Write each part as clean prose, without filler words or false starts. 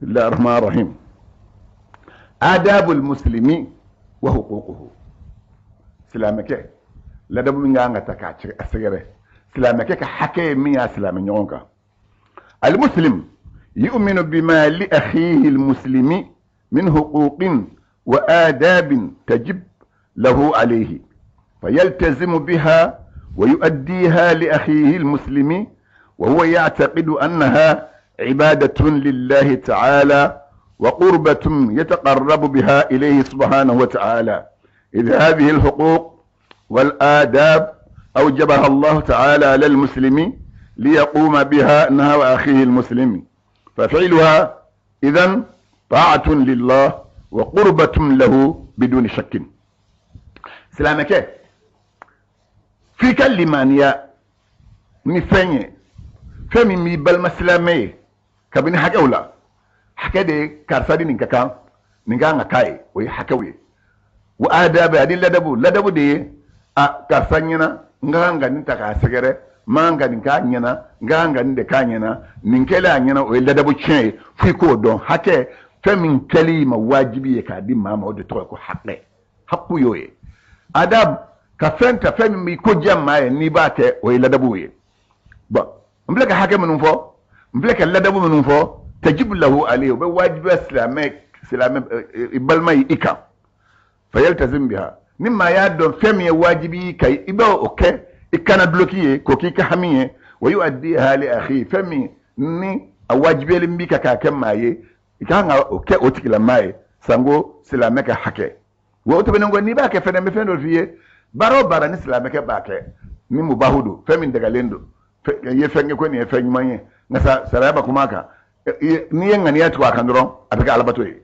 Bismillahi rahman rahim. Adabul muslimi wa huququhu. Silamɛkɛ, ladabu min kan ka ta k'a sɛgɛrɛ, silamɛkɛ ka hakɛ ye min y'a silamɛ ɲɔgɔn kan. Almuslim yu'minu bima li akhihi almuslimi min huquqin wa adabin tajib lahu alayhi fayaltazimu biha wa yuaddiha li akhihi almuslimi wa huwa ya'taqidu annaha ibadatun lillahi ta'ala wa qurbatun yataqarrabu biha ilayhi subhanahu wa ta'ala. إذ هذه الحقوق والآداب أوجبها الله تعالى على المسلم ليقوم بها نحو أخيه المسلم، ففعلها إذن طاعة لله وقربة له بدون شك. Silamɛkɛ, f'i ka limaniya ni fɛn ye, fɛn min b'i balima silamɛ ye kabini hakɛw la. Hakɛ de ye karisa ni nin ka kan, nin ka kan ka k'a ye, o ye hakɛw ye. Wa adabu, ani ladabu. Ladabu de ye a karisa ɲɛna, n ka kan ka nin ta k'a sɛgɛrɛ, n man kan ka nin k'a ɲɛna, n ka kan ka nin de k'a ɲɛna, nin kɛlen a ɲɛna, o ye ladabu tiɲɛ ye. F'i k'o dɔn. Hakɛ, fɛn min kɛli ma wajibi ye k'a di maa ma, o de tɔgɔ ye ko hakɛ. Haku y'o ye. Adab, ka fɛn ta, fɛn min b'i ko diya maa ye n'i b'a kɛ, o ye ladabu ye. Bon, n filɛ ka hakɛ minnu fɔ, n filɛ ka ladabu minnu fɔ, tajibu lahu alayhi, o bɛ wajibiya silamɛ i balima ye i kan. Fayaltazim biha, ni maa y'a dɔn fɛn min ye wajibi i kan, i bɛ o kɛ i kana duloki ye, k'o k'i ka hami ye. Wa yuaddiha li akhi, fɛn min ni a wajibiyalen b'i kan k'a kɛ maa ye, i ka kan ka o kɛ o tigilamaa ye, sanko silamɛ ka hakɛ. Wa o tɛmɛnen kɔ, n'i b'a kɛ fɛnɛ, n bɛ fɛn dɔ f'i ye. Baara o baara ni silamɛkɛ b'a kɛ, ni mubahu don, fɛn min dagalen don, i ye fɛn kɛ ko nin ye fɛn ɲuman ye, nka sariya ma kuma a kan, n'i ye ŋaniya tugu a kan dɔrɔn, a bɛ kɛ alabato ye.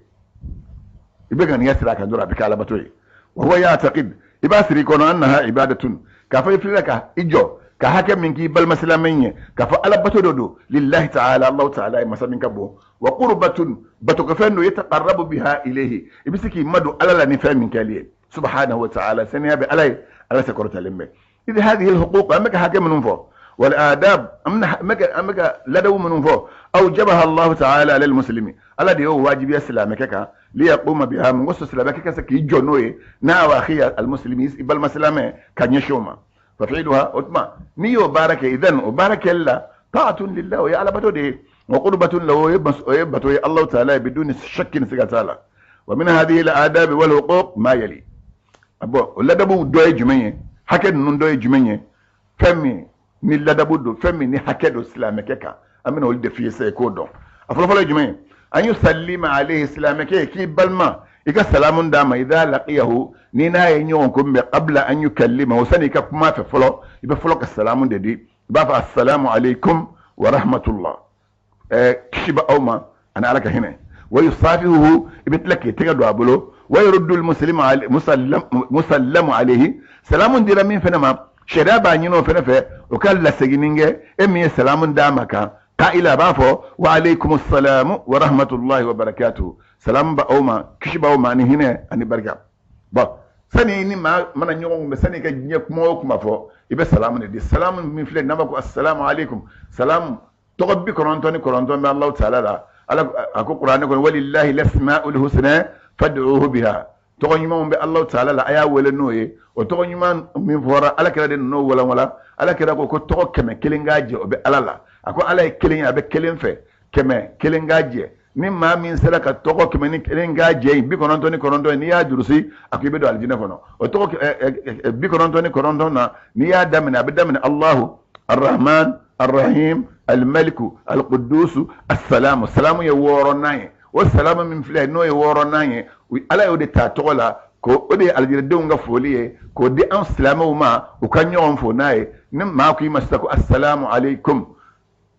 I bɛ ŋaniya siri a kan dɔrɔn, a bɛ kɛ alabato ye. Wa huwa ya'taqid, i b'a siri i kɔnɔ, annaha ibadatun, k'a fɔ i filɛ ka i jɔ ka hakɛ min k'i balima silamɛ ye, k'a fɔ alabato dɔ don, lillahi ta'ala, Allahu ta'ala ye masa min ka bon, wa qurbatun, batokɛfɛn don, yataqarrabu biha ilayhi, i bɛ se k'i madon Ala la ni fɛn min kɛli ye, subhanahu wa ta'ala, saniya bɛ Ala ye, Ala se kɔrɔtalen bɛ. Idh hadhihi alhuquq, an bɛ ka hakɛ minnu fɔ, wal adab, an bɛ ka ladabu minnu fɔ, awjabaha Allahu ta'ala ala almuslimi, Ala de y'o wajibiya silamɛkɛ kan, liyaquma biha, mun kosɔn silamɛkɛ ka se k'i jɔ n'o ye, n'a wa akhi almuslimi, i balima silamɛ ka ɲɛsin o ma. Fa fi'luha, o tuma n'i y'o baara kɛ, idan, o baara kɛli la, ta'atun lillah, o ye alabato de ye, wa qurbatun lahu, o ye bato ye Allahu ta'ala ye, biduni shakkin, siga t'a la. Wa min hadhihi al-adab wal huquq ma yali. Bon, o ladabu dɔ ye jumɛn ye? Hakɛ ninnu dɔ ye jumɛn ye? Fɛn min ni ladabu don, fɛn min ni hakɛ don silamɛkɛ kan, an bɛna olu de f'i ye sisan i k'o dɔn. A fɔlɔfɔlɔ ye jumɛn ye? An yusallima alayhi, silamɛkɛ k'i balima, i ka salamu d'a ma, idha laqiyahu, ni n'a ye ɲɔgɔn kunbɛn, qabla an yukallima, sani i ka kuma fɛ fɔlɔ, i bɛ fɔlɔ ka salamu de di. I b'a fɔ assalamu alaikum wa rahmatullah, kisi bɛ aw ma ani Ala ka hinɛ. Wa yusafihuhu, i bɛ tila k'i tɛgɛ don a bolo. Wa yuruddu musallamu alayhi, salamu dira min fɛnɛ ma, sariya b'a ɲini o fɛnɛ fɛ o ka laseginni kɛ e min ye salamu d'a ma kan. Qa'ila, a b'a fɔ wa alaykum assalamu wa rahmatullahi wa barakatuhu, salamu bɛ aw ma, kisi b'aw ma ani hinɛ ani barika. Bon, sani ni maa mana ɲɔgɔn kunbɛn, sani i ka diɲɛ kuma o kuma fɔ, i bɛ salamu de di. Salamu min filɛ, n'an b'a ko assalamu alaikum, salamu tɔgɔ 99 bɛ Alahu taala la. Ala a ko kuranɛ kɔnɔ, walillahi lasmaul husna fad'uhu biha, tɔgɔ ɲumanw bɛ Alahu taala la, a y'a wele n'o ye. O tɔgɔ ɲuman min fɔra, Ala kira de n'o walanwalan. Ala kira ko tɔgɔ 101 k'a jɛ, o bɛ Ala la. A ko Ala ye kelen ye, a bɛ kelen fɛ, 101 k'a jɛ. Ni maa min sera ka tɔgɔ 101 k'a jɛ in, 99, n'i y'a durusi, a ko i bɛ don alijinɛ kɔnɔ. O tɔgɔ 99 na, n'i y'a daminɛ, a bɛ daminɛ Allahu arrahman arrahim almaliku alqudusu assalamu. Salamu ye wɔɔrɔnan ye. O salamu min filɛ, n'o ye wɔɔrɔnan ye, Ala y'o de ta tɔgɔ la, ko o de ye alijinɛdenw ka foli ye, k'o di an silamɛw ma u ka ɲɔgɔn fo n'a ye. Ni maa ko i ma sisan ko assalamu alaikum,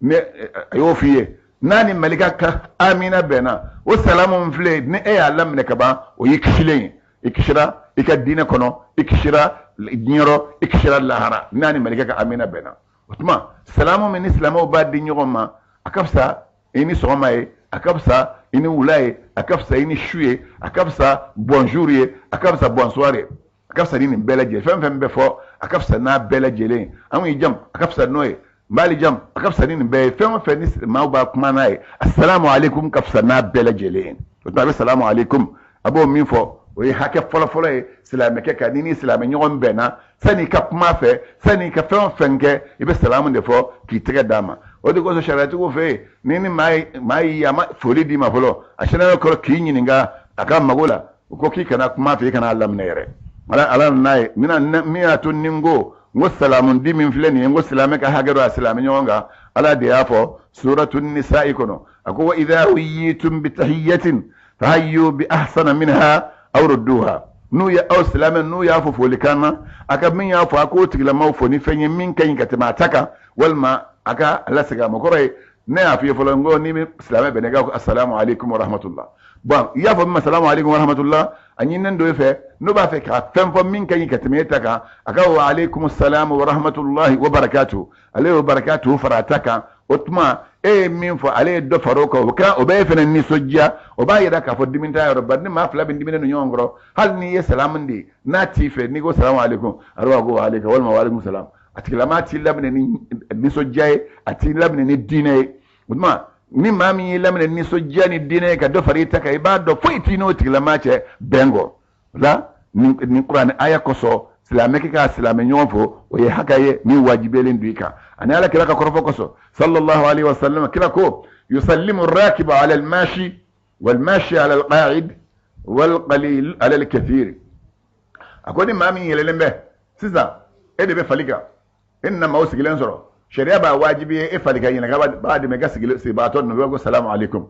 ne a y'o f'i ye, n'a ni malika ka amina bɛnna, o salamu min filɛ, ni e y'a laminɛ ka ban, o y'i kisilen ye. I kisira i ka diinɛ kɔnɔ, i kisira diɲɛrɔ, i kisira lahara, n'a ni malika ka amina bɛnna. O tuma salamu min ni silamɛw b'a di ɲɔgɔn ma, a ka fisa i ni sɔgɔma ye, a ka fisa i ni wula ye, a ka fisa i ni su ye, a ka fisa bonjour ye, a ka fisa bonsoir ye, a ka fisa ni nin bɛɛ lajɛlen. Fɛn fɛn bɛ fɔ, a ka fisa n'a bɛɛ lajɛlen ye. An y'i jam, a ka fisa n'o ye. N b'ale jam, a ka fisa ni nin bɛɛ ye. Fɛn o fɛn ni maaw b'a kuma n'a ye, assalamu alaikum ka fisa n'a bɛɛ lajɛlen ye. O tuma a bɛ salamu alaikum, a b'o min fɔ, o ye hakɛ fɔlɔfɔlɔ ye silamɛkɛ kan. N'i ni silamɛ ɲɔgɔn bɛnna, sani i ka kuma fɛ, sani i ka fɛn o fɛn kɛ, i bɛ salamu de fɔ k'i tɛgɛ d'a ma. O de kosɔn sariyatigiw fɛ yen, ni ni maa y'i a ma foli d'i ma fɔlɔ, a sinna kɔrɔ k'i ɲininka a ka mago la, u ko k'i kana kuma fɛ, i kana a laminɛ yɛrɛ. Ala ala n'a ye min y'a to ni n ko n ko salamu di min filɛ nin ye, n ko silamɛ ka hakɛ don a silamɛ ɲɔgɔn kan. Ala de y'a fɔ suratu nisa'i kɔnɔ, a ko wa idha huyyitum bi tahiyyatin fahayyu bi ahsana minha aw rudduha. N'u ye aw silamɛ, n'u y'a fɔ folikan na, a ka min y'a fɔ, a k'o tigilamaw fo ni fɛn ye min ka ɲi ka tɛmɛ a ta kan, walima a ka lasegin a ma. Kɔrɔ ye, ne y'a f'i ye fɔlɔ, n ko n'i bɛ silamɛ bɛn, i k'a fɔ assalamu alaikum wa rahmatullah. Bon, i y'a fɔ min ma salamu alaikum wa rahmatullah, a ɲininen don e fɛ, n'o b'a fɛ ka fɛn fɔ min ka ɲi ka tɛmɛ e ta kan, a ka wa alaikum salam wa rahmatullahi wa barakatuh. Ale y'o barakatuh fara a ta kan. O tuma e ye min fɔ, ale ye dɔ fara o kan, o kɛra o bɛ e fana nisɔndiya. O b'a yira k'a fɔ dimi t'a yɔrɔ. Bari ni maa fila bɛ diminen don ɲɔgɔn kɔrɔ, hali n'i ye salamu di, n'a t'i fɛ, n'i ko salamu alaikum, a b'a ko wa alaikum walima wa alaikum salam, a tigilama t'i laminɛ ni nisɔndiya ye, a t'i laminɛ ni diinɛ ye. O tuma ni maa min y'i laminɛ nisɔndiya ni diinɛ ye ka dɔ fara i ta kan, i b'a dɔn foyi t'i n'o tigilama cɛ bɛn kɔ. O la nin kuranɛ aya kosɔn, silamɛ k'i ka silamɛ ɲɔgɔn fo, o ye hakɛ ye min wajibiyalen don i kan. Ani ala kira ka kɔrɔfɔ kosɔn, sallallahu alaihi wa sallam, kira ko yusallimu rakibu ala almashi walmashi ala alqa'id walqalil ala alkathir. A ko ni maa min yɛlɛlen bɛ sisan, e de bɛ fali kan, e nana maaw sigilen sɔrɔ, sariya b'a wajibi ye e fali kan yɛlɛ b'a dɛmɛ i ka sigibagatɔ ninnu ko salamu alaikum.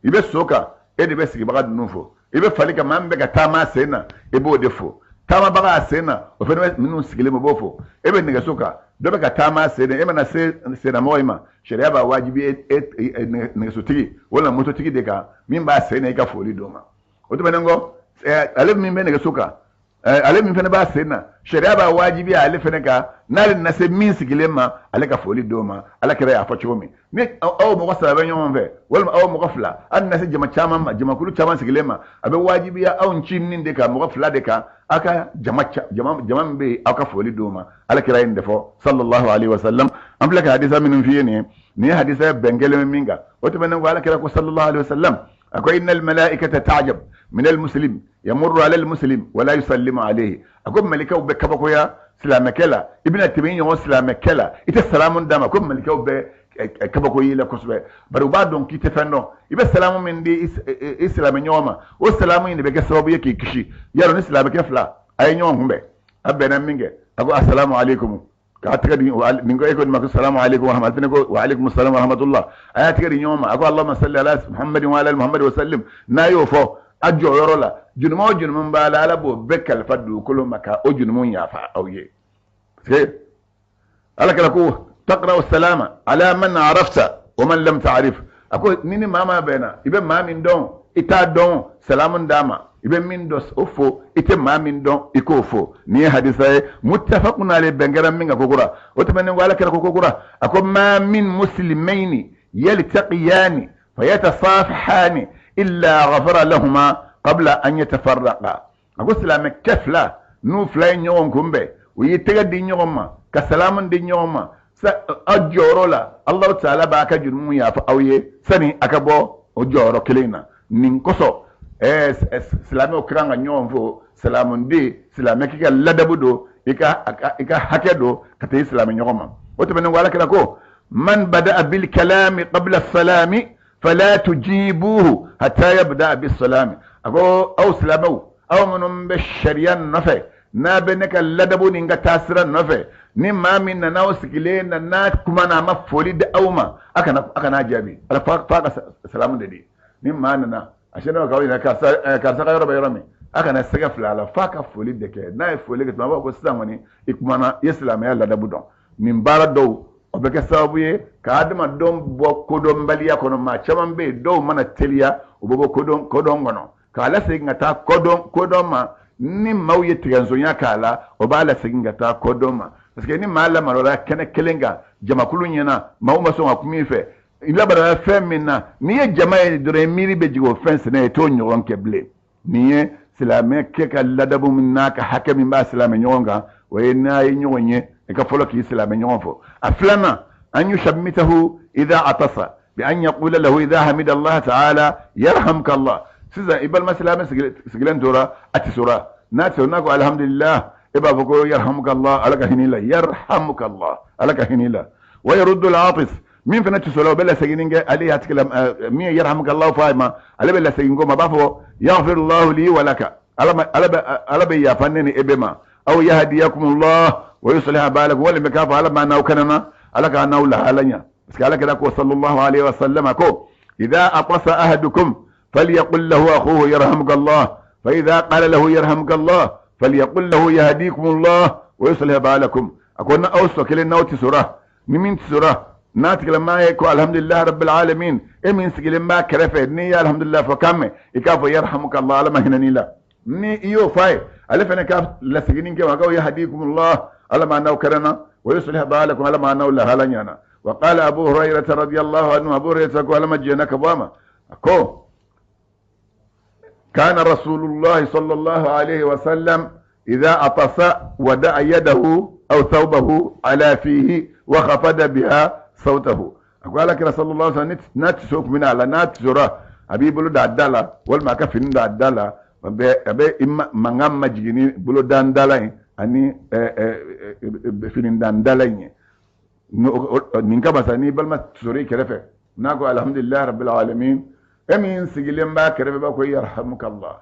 I bɛ so kan, e de bɛ sigibaga ninnu fo. I bɛ fali kan, maa min bɛ ka taama sen na, e b'o de fo. Taamabaga a sen na, o fana bɛ minnu sigilen bɛ, o b'o fo. E bɛ nɛgɛso kan, dɔ bɛ ka taama sen na, e mana se sennamɔgɔ in ma, sariya b'a wajibi e nɛgɛsotigi walima mototigi de kan min b'a sen na, i ka foli d'o ma. O tɛmɛnen kɔ, ale min bɛ nɛgɛso kan, ale min fana b'a sen na, sariya b'a wajibiya ale fana kan, n'ale nana se min sigilen ma, ale ka foli d'o ma. Ala kira y'a fɔ cogo min, ni aw mɔgɔ saba bɛ ɲɔgɔn fɛ walima aw mɔgɔ fila, aw nana se jama caman ma, jamakulu caman sigilen ma, a bɛ wajibiya aw ncinin de kan, mɔgɔ fila de kan, aw ka jama jama min bɛ yen, aw ka foli d'o ma. Ala kira ye nin de fɔ, sallallahu alaihi wa sallam. An filɛ ka hadisa minnu f'i ye nin ye, nin ye hadisa bɛn kelen bɛ min kan. O tɛmɛnen kɔ, ala kira ko sallallahu alaihi wa sallam, a ko innal malaikata ta'jab min al muslim yamurru ala al muslim wala yusallimu alayhi. A ko malikaw bɛ kabakoya silamɛkɛ la, i bɛna tɛmɛ i ɲɔgɔn silamɛkɛ la, i tɛ salamu d'a ma. Ko malikaw bɛ kabako y'i la kosɛbɛ, bari u b'a dɔn k'i tɛ fɛn dɔn. I bɛ salamu min di i silamɛ ɲɔgɔn ma, o salamu in de bɛ kɛ sababu ye k'i kisi. Yarɔ, ni silamɛkɛ fila a ye ɲɔgɔn kunbɛn, a bɛnna min kɛ, a ko asalamu aleykum, k'a tɛgɛ di nin ko e ko nin ma ko salamu aleykum wa rahmatulah, ko wa aleykum salam wa rahmatullah, a y'a tɛgɛ di ɲɔgɔn ma, a ko allahumma salli ala muhammadin wa ala muhammadin wa sallim. N'a y'o fɔ a jɔyɔrɔ la, jurumu o jurumu b'a la, ala b'o bɛɛ kalifa dugukolo ma ka o jurumu yafa aw ye. Parce que ala kira ko taqra'u salama ala man arafta wa man lam ta'rif. A ko ni ni maa maa bɛnna, i bɛ maa min dɔn, i t'a dɔn, salamu d'a ma. I bɛ min dɔn, o fo. I tɛ maa min dɔn, i k'o fo. Nin ye hadisa ye muttafaqun alayhi, bɛn kɛra min kan kokura. O tɛmɛnen kɔ, ala kira ko kokura, a ko ma min muslimayni yaltaqiyani fayatasafahani illa ghafara lahuma qabla an yatafarraqa. A ko silamɛkɛ fila, n'u fila ye ɲɔgɔn kunbɛn, u y'i tɛgɛ di ɲɔgɔn ma ka salamu di ɲɔgɔn ma aw jɔyɔrɔ la, Alahu taala b'a ka jurumu yafa aw ye sani a ka bɔ o jɔyɔrɔ kelen na. Nin kosɔn silamɛw ka kan ka ɲɔgɔn fo. Salamu di, silamɛ k'i ka ladabu don, i ka hakɛ don ka taa i silamɛ ɲɔgɔn ma. O tɛmɛnen kɔ, ala kira ko man bada'a bil kalami qabla salami fala tujibuhu hatta yabda bis salami. A ko aw silamɛw, aw minnu bɛ sariya nɔfɛ, n'a bɛ ne ka ladabu ni n ka taasira nɔfɛ, ni maa min nana aw sigilen na, n'a kumana, a ma foli di aw ma, a kana jaabi, ala f'a ka salamu de di. Ni maa nana a sɛnɛ k'aw ɲininka karisa ka yɔrɔ bɛ yɔrɔ min, a kana sɛgɛ fila a la, f'a ka foli de kɛ. N'a ye foli kɛ tuma, a b'a fɔ ko sisan kɔni i kumana, i ye silamɛya ladabu dɔn. Nin baara dɔw, o bɛ kɛ sababu ye ka adamadenw bɔ kodɔnbaliya kɔnɔ. Maa caman bɛ yen, dɔw mana teliya, u bɛ bɔ kodɔn kɔnɔ k'a lasegin ka taa kodɔn ma. Ni maaw ye tigɛnsonya k'a la, o b'a lasegin ka taa kodɔn ma. Parce que ni maa lamarora kɛnɛ kelen kan jamakulu ɲɛna, maaw ma sɔn ka kuma i fɛ, i lamarora fɛn min na, n'i ye jama ye dɔrɔn, miiri bɛ jigin o fɛn sɛnɛ ye, t'o ɲɔgɔn kɛ bilen. Nin ye silamɛ kɛ ka ladabu min n'a ka hakɛ min b'a silamɛ ɲɔgɔn kan, o ye n'a ye ɲɔgɔn ye, i ka fɔlɔ k'i silamɛ ɲɔgɔn fɔ. A filanan, An yushammitahu idha atasa bi an yaqula lahu idha hamida Allah ta'ala yarhamka Allah. Sisan i balima silamɛ sigilen tora a tisora, n'a tisora, n'a ko alhamdulillah, e b'a fɔ ko yarhamuka Allah, Ala ka hinɛ i la, yarhamuka Allah, Ala ka hinɛ i la. Wa yaruddu al-atis, min fana tisola, o bɛ lasegini kɛ ale y'a tigila min ye yarhamuka Allah fɔ a ma, ale bɛ lasegin ko ma, a b'a fɔ yaghfirullahu li wa laka, Ala bɛ yafa ne ni e bɛɛ ma, aw yahdiyakumullah wa yusliha balakum, walima k'a fɔ Ala ma n'aw kanana, Ala k'a n'aw lahala ɲa. Parce que Ala kira ko sallallahu alaihi wa sallam ko idha atasa ahadukum falyaqul lahu akhuhu yarhamuka Allah, fa idha qala lahu yarhamuka Allah falyaqul lahu yahdikumullah wa yuslih balakum. A ko na aw sɔ kelen n'aw tisora, ni min tisora n'a tigilama ye ko alhamdulillah rabbil alamin, e min sigilen b'a kɛrɛfɛ, n'i ye alhamdulillah fɔ kan mɛn, i k'a fɔ yarhamuka Allah, Ala ma hinɛ n'i la. Ni i y'o f'a ye, ale fana ka lasigini kɛ wa ko yahdikumullah, Ala ma n'aw kɛrɛnna, wa yuslih balakum, Ala ma n'aw lahala ɲana. Wa qala Abu Hurairah radiyallahu anhu, Abu Hurairah ko Ala ma jɛnna ka bɔ a ma, ko kana Rasulullah sallallahu alaihi wa sallam idha atasa wada'a yadahu aw thawbahu ala fihi wa khafada biha sawtahu. A ko Ala kira sallallahu alaihi wa sallam n'a tiso kun bɛna a la, n'a tisora, a b'i bolo da a da la walima a ka fini da a da la, a bɛ mankan majigin ni bolo dan dala in ani fini dan dala in ye. Nin kama sa, n'i balima sɔrɔ i kɛrɛfɛ, n'a ko alhamdulilahi rabbil alamin, e min sigilen b'a kɛrɛfɛ b'a ko yarhamukallah,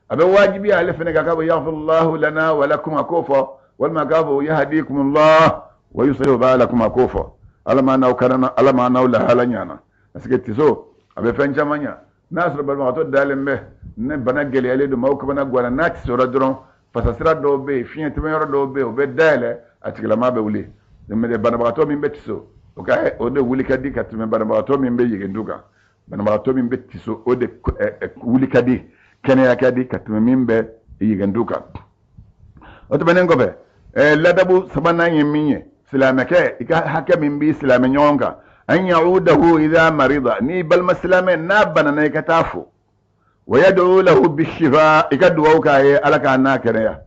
a bɛ wajibi ale fana kan k'a fɔ yaghfirullahu lana wa lakum, a k'o fɔ, walima k'a fɔ yahdikumullah wa yuslihu balakum, a k'o fɔ. Ala ma n'aw kanana, Ala ma n'aw lahala ɲana. Parce que tiso a bɛ fɛn caman ɲa. N'a sɔrɔ banabagatɔ dalen bɛ ne bana gɛlɛyalen don, maaw kamana ganna, n'a tisora dɔrɔn, fasasira dɔw bɛ yen, fiɲɛ tɛmɛyɔrɔ dɔw bɛ yen, o bɛ dayɛlɛ, a tigilama bɛ wuli. Banabagatɔ min bɛ tiso, o ka o de wuli ka di ka tɛmɛ banabagatɔ min bɛ yegendu kan. Banabagatɔ min bɛ tiso, o de wuli ka di, kɛnɛya ka di ka tɛmɛ min bɛ yegendu kan. O tɛmɛnen kɔfɛ, ladabu sabanan ye min ye, silamɛkɛ, i ka hakɛ min b'i silamɛ ɲɔgɔn kan, an ya'udahu idha marida, n'i balima silamɛ n'a banana, i ka taa fo, wa yad'u lahu bishifa, i ka dugawu k'a ye Ala k'a n'a kɛnɛya.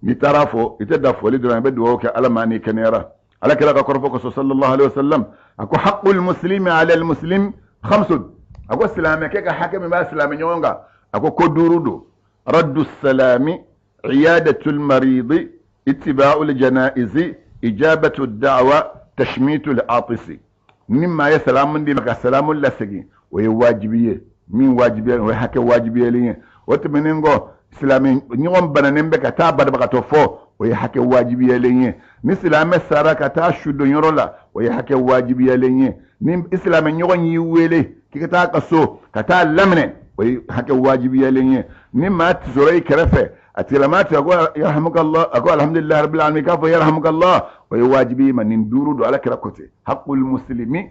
N'i taara fo, i tɛ da foli dɔrɔn, i bɛ dugawu kɛ Ala ma n'i kɛnɛyara. Ala kira ka kɔrɔfɔ kosɔn sallallahu alaihi wasallam, a ko haqqul muslimi ala al muslim khamsun, a ko silamɛkɛ ka hakɛ min b'a silamɛ ɲɔgɔn kan, a ko ko duuru don: raddu salami, iyadatul maridi, ittiba'ul janaizi, ijabatu da'wa, tashmitul atisi. Ni maa ye salamu di ma, ka salamu lasegin, o ye wajibi ye min wajibiya, o ye hakɛ wajibiyalen ye. O tɛmɛnen kɔ, silamɛ ɲɔgɔn bananen bɛ, ka taa banabagatɔ fɔ, o ye hakɛ wajibiyalen ye. Ni silamɛ sara, ka taa sudonyɔrɔ la, o ye hakɛ wajibiyalen ye. Ni silamɛ ɲɔgɔn y'i wele k'i ka taa ka so ka taa laminɛ, o ye hakɛ wajibiyalen ye. Ni maa sɔrɔ i kɛrɛfɛ, a tigilama tigɛ ko yarhamukallah, a ko alhamdulillahi rabbil alamin, k'a fɔ yarhamukallah, o ye wajibi ma. Nin duuru don. Ala kira ko ten: haqqul muslimi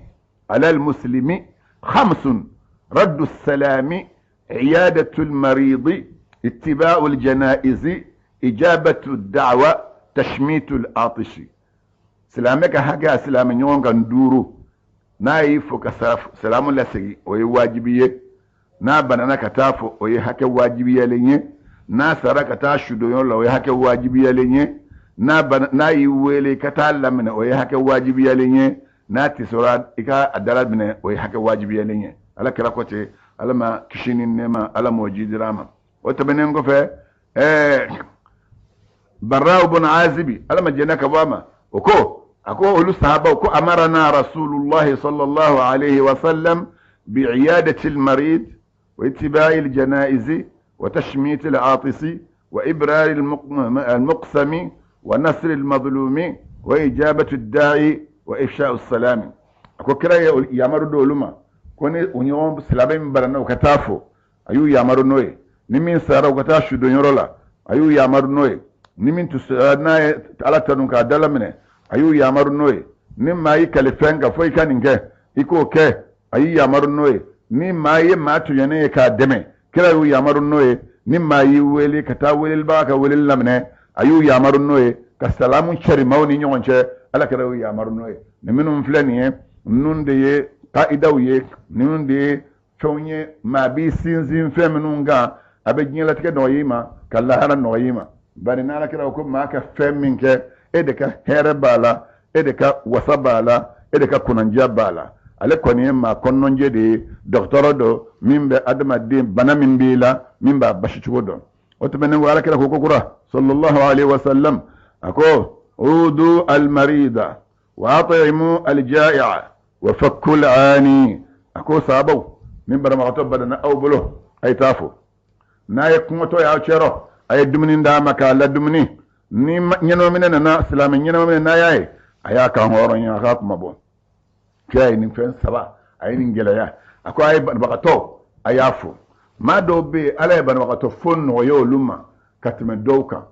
ala al muslimi khamsun, raddu salami, iyadatul maridi, ittiba'ul janaizi, ijabatu da'wa, tashmitul atishi. Silamɛ ka hakɛ a silamɛ ɲɔgɔn kan duuru: n'a y'i fo ka salamu lasegin, o ye wajibi ye. N'a banana, ka taa fo, o ye hakɛ wajibiyalen ye. N'a sara, ka taa sudonyɔrɔ la, o ye hakɛ wajibiyalen ye. N'a y'i wele ka taa laminɛ, o ye hakɛ wajibiyalen ye. N'a tisora, i ka a dala minɛ, o ye hakɛ wajibiyalen ye. Ala kira ko ten, Ala ma kisi ni nɛɛma, Ala m'o jidira a ma. O tɛmɛnen kɔfɛ, Barra ibn Azibi, Ala ma jɛnɛ ka bɔ a ma, o ko, a ko olu sahabaw ko amarana Rasulullahi sallallahu alaihi wa sallam bi'iyadati al-marid wa ittiba'i al-janaiz wa tashmit al-atis wa ibrar al-muqsam wa nasr al-mazlum wa ijabatu ad-da'i wa ifsha'u as-salam. A ko kira ye yamaru d'olu ma ko ni u ɲɔgɔn silamɛ min banana, u ka taa fo, a y'u yamaru n'o ye. Ni min sara, u ka taa sudonyɔrɔ la, a y'u yamaru n'o ye. Ni min n'a ye Ala tanu k'a dala minɛ, a y'u yamaru n'o ye. Ni maa y'i kali fɛn kan fo i ka nin kɛ, i k'o kɛ, a y'i yamaru n'o ye. Ni maa ye maa tɔɲɔnen ye k'a dɛmɛ, kira y'u yamaru n'o ye. Ni maa y'i wele ka taa welelibaga ka weleli laminɛ, a y'u yamaru n'o ye. Ka salamu cari maaw ni ɲɔgɔn cɛ, Ala kɛra y'u yamaru n'o ye. Nin minnu filɛ nin ye, ninnu de ye kaidaw ye, ninnu de ye fɛnw ye maa b'i sinsin fɛn minnu kan, a bɛ diɲɛlatigɛ nɔgɔya i ma, ka lahara nɔgɔya i ma. Bari n'Ala kɛra ko maa ka fɛn min kɛ, e de ka hɛrɛ b'a la, e de ka wasa b'a la. E de ka kunnandiya b'a la. Ale kɔni ye maa kɔnɔnjɛ de ye, dɔgɔtɔrɔ don min bɛ adamaden bana min b'i la, min b'a basi cogo dɔn. O tɛmɛnen kɔ, Alakira ko kokura sallallahu alaihi wasallam, a ko udu almarida wa at'imu aljai'a wa fakku al'ani. A ko sahabaw, ni banabagatɔ banana aw bolo, a ye taa fo. N'a ye kɔngɔtɔ y'aw cɛrɔ, a ye dumuni d'a ma k'a ladumuni. Ni ɲɛnamaminɛ nana, silamɛ ɲɛnamaminɛ n'a y'a ye, a y'a kan hɔrɔnya, a k'a kuma bɔ. Kira ye nin fɛn saba, a ye nin gɛlɛya. A ko a ye banabagatɔ, a y'a fo. Maa dɔw bɛ yen, Ala ye banabagatɔ fo nɔgɔya olu ma ka tɛmɛ dɔw kan.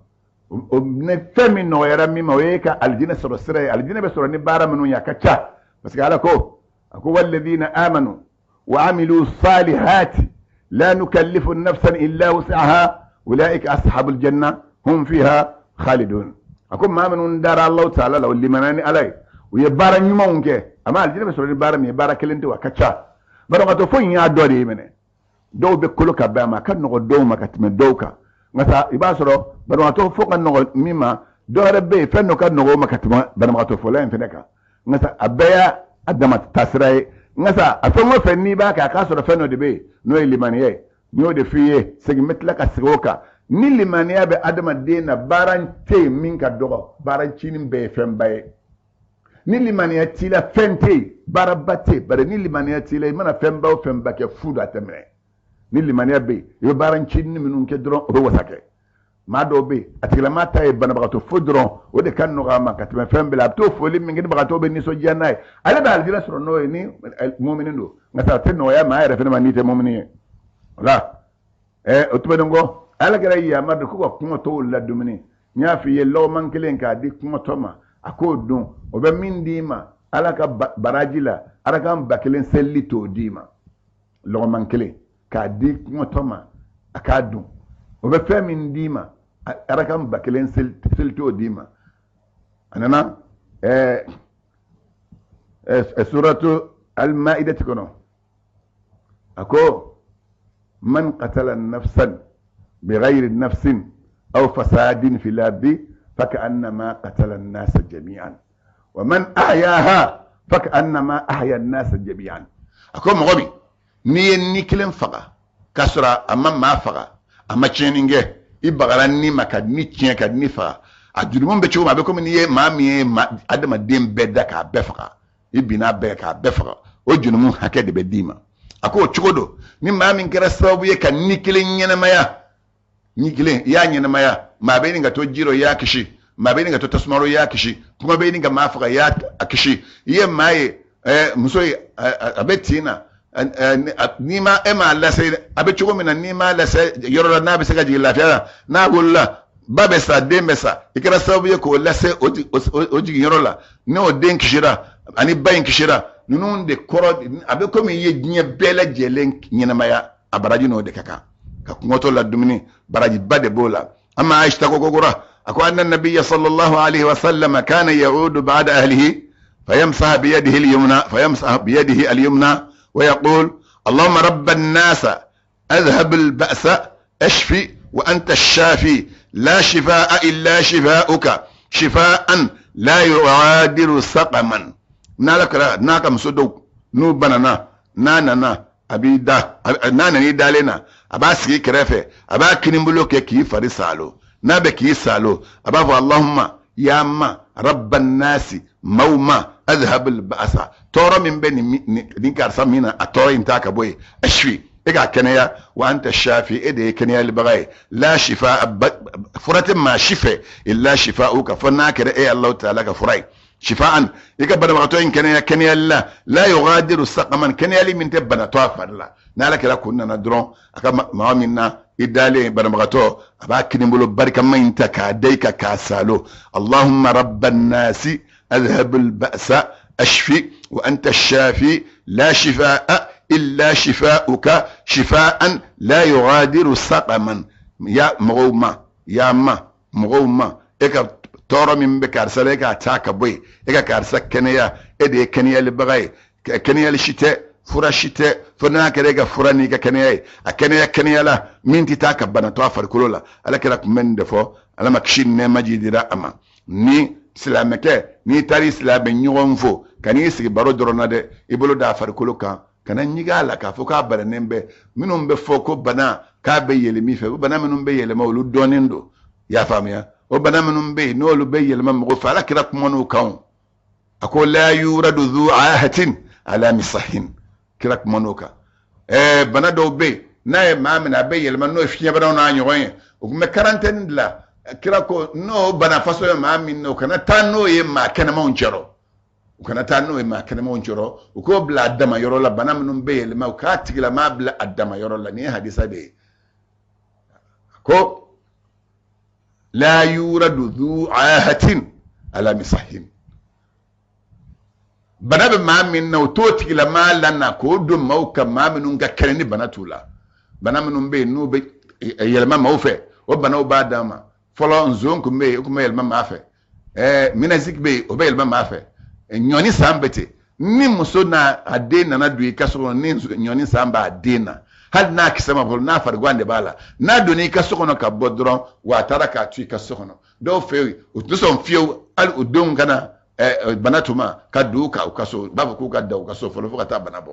Ni fɛn min nɔgɔyara min ma, o ye ka alijinɛ sɔrɔ sira ye. Alijinɛ bɛ sɔrɔ ni baara minnu ye, a ka ca, parce que Ala ko, a ko walladina amanu wa amilu salihati la nukallifu nafsan illa wus'aha ulaika ashabul janna hum fiha khalidun. A ko maa minnu dara Allahu ta'ala la, o limaniya ni Ala ye, u ye baara ɲumanw kɛ. A ma alijinɛ bɛ sɔrɔ ni baara min ye, baara kelen tɛ, a ka ca. Banabagatɔ fo in y'a dɔ de ye minɛ. Dɔw bɛ kolo ka bɛn a ma, a ka nɔgɔ dɔw ma ka tɛmɛ dɔw kan. Nka sa, i b'a sɔrɔ banabagatɔ fo ka nɔgɔ min ma, dɔ wɛrɛ bɛ yen, fɛn dɔ ka nɔgɔ o ma ka tɛmɛ banabagatɔ fɔlɔ in fɛnɛ kan. Nka sa, a bɛɛ y'a a dama taasira ye. Nka sa, a fɛn o fɛn n'i b'a kɛ, a k'a sɔrɔ fɛn dɔ de bɛ yen, n'o ye limaniya ye. N y'o de f'i ye, segin bɛ tila ka segin o kan. Ni limaniya bɛ adamaden na, baara tɛ yen min ka dɔgɔ, baara ncinin bɛɛ ye fɛnba ye. Ni limaniya t'i la, fɛn tɛ yen, baaraba tɛ yen. Bari ni limaniya t'i la, i mana fɛnba o fɛnba kɛ, fu don, a tɛ minɛ. Ni limaniya bɛ yen, i bɛ baara ncinin minnu kɛ dɔrɔn, o bɛ wasa kɛ. Maa dɔw bɛ yen, a tigilamaa ta ye banabagatɔ fo dɔrɔn, o de ka nɔgɔ a ma ka tɛmɛ fɛn bɛɛ la. A bɛ t'o foli min kɛ, ni bagatɔ bɛ nisɔndiya n'a ye, ale bɛ alijinɛ sɔrɔ n'o ye, ni mumini don. Nka sa, a tɛ nɔgɔya maa yɛrɛ fana ma n'i tɛ mumini ye. O la, o tɛmɛnen kɔ, Ala kɛra yamaru de ko ka kɔngɔtɔw ladumuni. N y'a f'i ye, lɔgɔman kelen k'a di kɔngɔtɔ ma, a k'o dun, o bɛ min d'i ma Ala ka baraji la, arakan 1000 selili t'o d'i ma. Lɔgɔman kelen k'a di kɔngɔtɔ ma, a k'a dun, o bɛ fɛn min d'i ma, arakan 1000 seli t'o d'i ma. A nana suratu al-Maidati kɔnɔ, a ko man qatala nafsan bighayri nafsin aw fasadin fil ardi faka'annama qatala an-nasa jami'an wa man ahyaha faka'annama ahya an-nasa jami'an. A ko mɔgɔ min n'i ye ni kelen faga k'a sɔrɔ a ma maa faga, a ma tiɲɛni kɛ, i bagara ni ma ka ni tiɲɛ ka ni faga, a jurumu bɛ cogo min, a bɛ komi n'i ye maa min ye adamaden bɛɛ da k'a bɛɛ faga, i binna bɛɛ k'a bɛɛ faga, o jurumu hakɛ de bɛ d'i ma. A ko o cogo don, ni maa min kɛra sababu ye ka ni kelen ɲɛnamaya, ni kelen i y'a ɲɛnamaya, maa bɛ ɲini ka to ji rɔ, i y'a kisi, maa bɛ ɲini ka to tasuma rɔ, i y'a kisi, kuma bɛ ɲini ka maa faga, i y'a kisi, i ye maa ye, muso ye, a bɛ tin na, n'i ma, e m'a lase, a bɛ cogo min na, n'i m'a lase yɔrɔ la n'a bɛ se ka jigin lafiya la, n'a wolola, ba bɛ sa, den bɛ sa, i kɛra sababu ye k'o lase o jiginyɔrɔ la, n'o den kisira ani ba in kisira, ninnu de kɔrɔ a bɛ komi i ye diɲɛ bɛɛ lajɛlen ɲɛnamaya. A baraji n'o de ka kan. Ka kɔngɔtɔ la dumuni, barajiba de b'o la. Amma Aisha ko kokura, a ko anna nabiyya sallallahu alaihi wa sallam kana ya'udu ba'da ahlihi fayamsaha biyadihi al-yumna fayamsaha biyadihi al-yumna wa yaqul allahumma rabban nasa adhhab al-ba'sa ashfi wa anta ash-shafi la shifaa illa shifauka shifaan la yughadiru saqaman. N'ala kɛra n'a ka muso dɔw n'u banana, n'a nana a b'i da, n'a nana i dalen na, a b'a sigi kɛrɛfɛ, a b'a kinibolo kɛ k'i fari saalo. N'a bɛ k'i saalo, a b'a fɔ allahumma ya ma rabban nasi maw ma adhhab al-ba'sa, tɔɔrɔ min bɛ nin karisa min na, a tɔɔrɔ in ta ka bɔ yen, ashfi, e k'a kɛnɛya, wa anta shafi, e de ye kɛnɛyalibaga ye, la shifa, fura tɛ maa si fɛ, illa shifauka, fo n'a kɛra e Allahu ta'ala ka fura ye, shifaan, i ka banabagatɔ in kɛnɛya kɛnɛyali la, la yughadiru saqaman, kɛnɛyali min tɛ bana to a fari la. N'ala kɛra kun nana dɔrɔn a ka maa min na i dalen banabagatɔ, a b'a kinibolo barikama in ta k'a da i kan k'a salo, allahumma rabban nasi adhhab al-ba'sa ashfi wa anta shafi la shifaa illa shifauka shifaan la yughadiru saqaman. Ya mɔgɔw ma, ya ma mɔgɔw ma, e ka tɔɔrɔ min bɛ karisa la, e k'a ta ka bɔ yen, e ka karisa kɛnɛya, e de ye kɛnɛyalibaga ye, kɛnɛyali si tɛ, fura si tɛ, fo n'a kɛra e ka fura n'i ka kɛnɛya ye, a kɛnɛya kɛnɛya la min tɛ taa ka bana to a farikolo la. Ala kɛra tun bɛ nin de fɔ, Ala ma kisi ni nɛɛma jidira a ma. Ni Silamɛkɛ, n'i taara i silamɛ ɲɔgɔn fo, kan'i sigi baro dɔrɔn na dɛ, i bolo d'a farikolo kan, kana ɲigin a la k'a fɔ k'a bananen bɛ. Minnu bɛ fɔ ko bana k'a bɛ yɛlɛm'i fɛ, o bana minnu bɛ yɛlɛma, olu dɔnnen don. I y'a faamuya? O bana minnu bɛ yen, n'olu bɛ yɛlɛma mɔgɔ fɛ, Ala kira kuman'o kan. A ko la yuradu dhu ahatin ala misahin. Kira kuman'o kan. Bana dɔw bɛ yen, n'a ye maa minɛ, a bɛ yɛlɛma, n'o ye fiɲɛbanaw n'a ɲɔgɔn ye, u tun bɛ karantɛni de la. Kira ko n'o bana façon ye maa min na, o kana taa n'o ye maa kɛnɛmanw cɛrɔ, u kana taa n'o ye maa kɛnɛmanw cɛrɔ, u k'o bila a dama yɔrɔ la. Bana minnu bɛ yɛlɛma, u k'a tigilamaa bila a dama yɔrɔ la. Nin ye hadisa de ye ko la yuradu dhu ahatin ala misahin. Bana bɛ maa min na, o t'o tigilamaa lana k'o don maaw kan, maa minnu ka kɛnɛ ni bana t'u la. Bana minnu bɛ yen n'u bɛ yɛlɛma maaw fɛ, o banaw b'a dan ma. Fɔlɔ, nson tun bɛ yen, o tun bɛ yɛlɛma maa fɛ. Méningite bɛ yen, o bɛ yɛlɛma maa fɛ. Ɲɔni san bɛ ten. Ni muso n'a a den nana don i ka so kɔnɔ, ni ɲɔni san b'a den na, hali n'a kisɛ ma bɔ, n'a farigan de b'a la, n'a donna i ka so kɔnɔ ka bɔ dɔrɔn, wa a taara k'a to i ka so kɔnɔ. Dɔw fɛ yen, u tɛ sɔn fiyewu, hali u denw kana bana tuma ka don u ka so, u b'a fɔ k'u ka da u ka so fɔlɔ fo ka taa bana bɔ.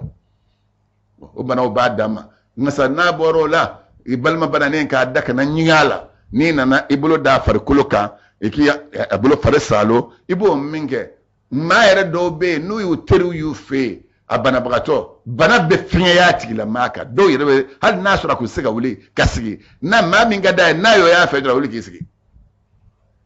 O banaw b'a dan ma. Nka sa, n'a bɔra o la, i balima bananen k'a da, kana ɲigin a la. N'i nana i bolo d'a farikolo kan, i k'i a bolo fari saalo, i b'o min kɛ. Maa yɛrɛ dɔw bɛ yen, n'u y'u teriw y'u fɛ yen, a banabagatɔ, bana bɛ fɛngɛya a tigilamaa kan. Dɔw yɛrɛ bɛ, hali n'a sɔrɔ a kun tɛ se ka wuli ka sigi, n'a maa min ka d'a ye, n'a y'o y'a fɛ dɔrɔn, a wuli k'i sigi.